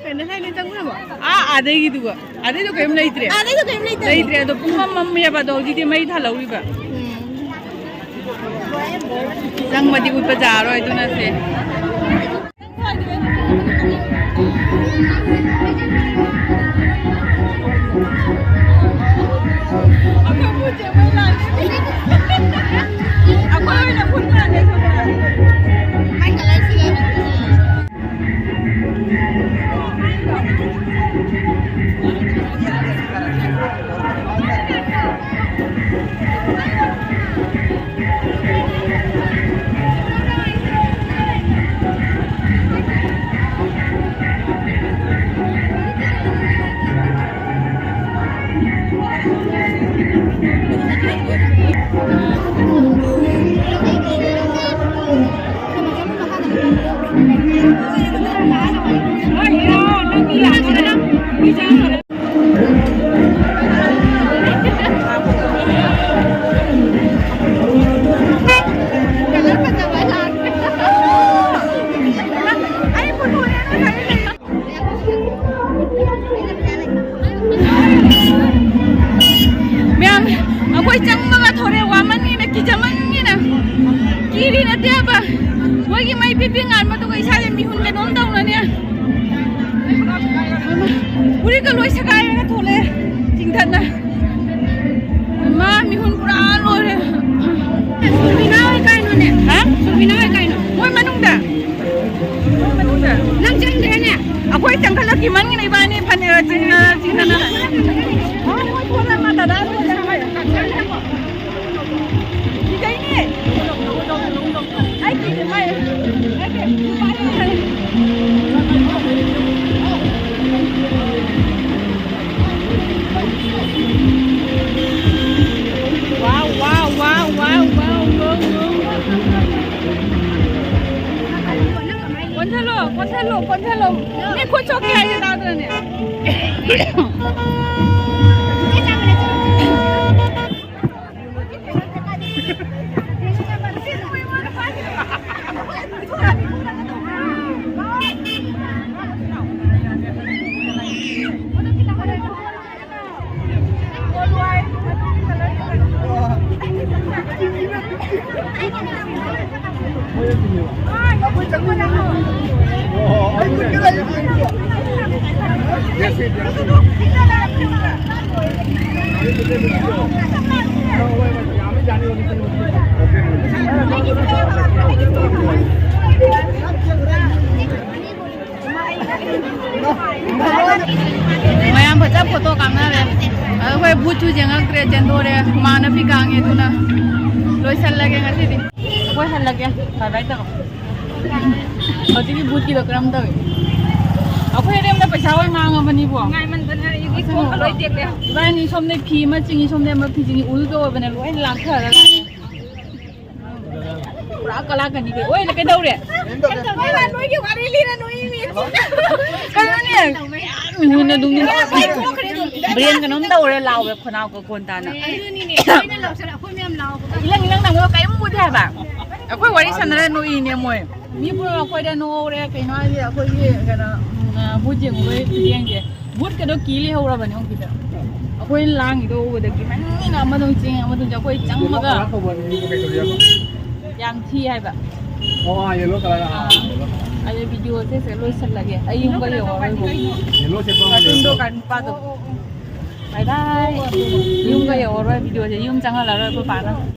ꯀꯩꯅꯣ ꯉꯁꯥꯏ ꯅꯣꯏ ꯆꯪꯉꯨꯔꯕꯣ? ꯑꯥ, ꯑꯥꯗꯩꯒꯤꯗꯨꯒ꯫ ꯑꯥꯗꯩꯗꯣ ꯀꯔꯤꯝ ꯂꯩꯇ꯭ꯔꯦ꯫ ꯑꯥꯗꯩꯗꯣ ꯀꯔꯤꯝ ꯂꯩꯇ꯭ꯔꯦ꯫ ꯂꯩꯇ꯭ꯔꯦ, ꯑꯗꯣ ꯄꯨꯡ ꯃꯝ ꯃꯝꯃꯦꯕ, ꯑꯗꯣ ꯍꯧꯖꯤꯛꯇꯤ ꯃꯩ ꯊꯥꯜꯍꯧꯔꯤꯕ꯫ ꯎꯝ꯫ ꯆꯪꯕꯗꯤ ꯎꯠꯄ ꯌꯥꯔꯣꯏ, ꯑꯗꯨꯅ ꯁꯦ꯫ ꯃꯌꯥꯝ, ꯑꯩꯈꯣꯏ ꯆꯪꯕꯒ ꯊꯣꯔꯦ, ꯋꯥꯃꯟꯒꯤꯅ, ꯀꯤꯖꯃꯟꯒꯤꯅ꯫ ꯀꯤꯔꯤ ꯅꯠꯇꯦ, ꯆꯪꯈꯠꯂꯛꯈꯤꯃꯟꯒꯤꯅ ꯏꯕꯥꯅꯤ ꯐꯅꯦꯛ ꯆꯤꯡꯅ ꯆꯤꯡꯅꯅ꯫ ꯃꯣꯏ ꯊꯣꯛꯂꯛꯑꯃ ꯗꯗꯥ ꯂꯣꯏꯅ ꯆꯪꯉꯛꯑꯦ꯫ ꯀꯤꯖꯩꯅꯦ꯫ ꯑꯩ ꯀꯤꯗꯦ, ꯃꯥꯏ, ꯑꯩ ꯀꯤꯗꯦ꯫ ꯋꯥꯎ, ꯋꯥꯎ, ꯋꯥꯎ, ꯋꯥꯎ, ꯋꯥꯎ, ꯋꯥꯎ, ꯋꯥꯎ, ꯋꯥꯎ꯫ ꯀꯣꯟꯊꯂꯣ, ꯀꯣꯟꯊꯂꯣ, ꯀꯣꯟꯊꯂꯣ꯫ ꯃꯤ ꯈꯨꯠ ꯁꯣꯛꯀꯦ ꯍꯥꯏꯁꯦ ꯇꯥꯗ꯭ꯔꯅꯦ? ꯃꯌꯥꯝ ꯐꯖ ꯐꯣꯇꯣ ꯀꯥꯞꯅꯔꯦ꯫ ꯑꯗꯣ ꯑꯩꯈꯣꯏ ꯕꯨꯠꯁꯨ ꯌꯦꯡꯉꯛꯇ꯭ꯔꯦ, ꯆꯦꯟꯊꯣꯔꯦ꯫ ꯍꯨꯃꯥꯡꯅ ꯄꯤ ꯀꯥꯡꯉꯦ, ꯑꯗꯨꯅ ꯂꯣꯏꯁꯜꯂꯒꯦ ꯉꯁꯤꯗꯤ꯫ ꯑꯩꯈꯣꯏ ꯍꯜꯂꯒꯦ꯫ ꯕꯥꯏ ꯕꯥꯏ ꯇꯧꯔꯣ꯫ ꯍꯧꯖꯤꯛꯀꯤ ꯕꯨꯠꯀꯤꯗꯣ ꯀꯔꯝ ꯇꯧꯏ? ꯑꯩꯈꯣꯏ ꯑꯔꯦꯝꯕꯗ ꯄꯩꯁꯥ ꯑꯣꯏ ꯃꯥꯡꯉꯕꯅꯤꯕꯣ꯫ ꯅꯨꯡꯉꯥꯏꯃꯟꯗꯅ ꯑꯩꯒꯤ ꯈꯣꯡꯒ ꯂꯣꯏ ꯇꯦꯛꯂꯦ꯫ ꯏꯕꯥꯅꯤ ꯁꯣꯝꯗꯩ ꯐꯤ ꯑꯃ ꯆꯤꯡꯉꯤ, ꯁꯣꯝꯗꯩ ꯑꯃ ꯐꯤ ꯆꯤꯡꯉꯤ, ꯎꯜ ꯇꯧꯔꯕꯅꯦ, ꯂꯣꯏ ꯂꯥꯛꯊꯔ ꯂꯥꯛꯑꯦ꯫ ꯄꯨꯔꯥ ꯀꯂꯥꯀꯅꯤ ꯀꯩ-, ꯑꯣꯏꯅ ꯀꯩꯗꯧꯔꯦ? ꯅꯣꯏꯒꯤ ꯋꯥꯔꯤ ꯂꯤꯔ ꯅꯣꯏ ꯃꯤ꯫ ꯀꯩꯅꯣꯅꯦ? ꯃꯤꯉꯣꯟꯗ ꯑꯗꯨꯝ ꯕ꯭ꯔꯦꯟ ꯀꯩꯅꯣꯝ ꯇꯧꯔꯦ, ꯂꯥꯎꯋꯦ ꯈꯣꯟꯅꯥꯎ ꯀꯣꯟ ꯇꯥꯅ꯫ ꯑꯗꯨꯅꯤꯅꯦ, ꯑꯩꯅ ꯂꯥꯎꯁꯜꯂ ꯑꯩꯈꯣꯏ ꯃꯌꯥꯝ ꯂꯥꯎꯕꯗ꯫ ꯏꯂꯪ ꯏꯂꯪ ꯂꯪꯕꯗꯣ ꯀꯔꯤꯝ ꯎꯗꯦ ꯍꯥꯏꯕ꯫ ꯑꯩꯈꯣꯏ ꯋꯥꯔꯤ ꯁꯥꯟꯅꯔ ꯅꯣꯛꯏꯅꯦ ꯃꯣꯏ꯫ ꯃꯤ ꯄꯨꯝꯅꯃꯛ ꯑꯩꯈꯣꯏꯗ ꯅꯣꯛꯍꯧꯔꯦ꯫ ꯀꯩꯅꯣ ꯍꯥꯏꯁꯦ, ꯑꯩꯈꯣꯏꯒꯤ ꯀꯩꯅꯣ, ꯎꯝ, ꯕꯨꯠ ꯌꯦꯡꯉꯨꯕꯩ ꯈꯨꯌꯦꯡꯁꯦ꯫ ꯕꯨꯠꯀꯗꯣ ꯀꯤ ꯂꯩꯍꯧꯔꯕꯅꯦ ꯍꯧꯖꯤꯛꯇ꯫ ꯑꯩꯈꯣꯏꯅ ꯂꯥꯡꯉꯤꯗꯣ ꯎꯕꯗꯒꯤ ꯃꯅꯤꯡꯅ ꯑꯃꯗꯧ ꯆꯦꯡ ꯑꯃꯗꯧ ꯑꯩꯈꯣꯏ ꯆꯪꯕꯒ ꯌꯥꯝ ꯊꯤ ꯍꯥꯏꯕ꯫ ꯑꯣ, ꯑꯥ, ꯌꯦꯜꯂꯣ ꯀꯂꯔ, ꯑꯥ, ꯑꯥ, ꯌꯦꯜꯂꯣ ꯀꯂꯔ꯫ ꯑꯗꯩ ꯚꯤꯗꯤꯑꯣꯁꯦ ꯁꯦ ꯂꯣꯏꯁꯜꯂꯒꯦ꯫ ꯑꯩ ꯌꯨꯝꯒ ꯌꯧꯔꯔꯣꯏꯕ꯫ ꯌꯦꯜꯂꯣ ꯁꯦꯠꯄ ꯑꯃ ꯀꯥꯔꯇꯨꯟꯗꯣ ꯂꯩꯕꯗꯣ꯫ ꯀꯥꯔꯇꯨꯟ ꯅꯨꯄꯥꯗꯣ꯫ ꯕꯥꯏ ꯕꯥꯏ꯫ ꯌꯨꯝꯒ ꯌꯧꯔꯔꯣꯏ, ꯚꯤꯗꯤꯑꯣꯁꯦ ꯌꯨꯝ ꯆꯪꯍꯜꯂꯔꯣꯏ ꯑꯩꯈꯣꯏ ꯄꯥꯅ꯫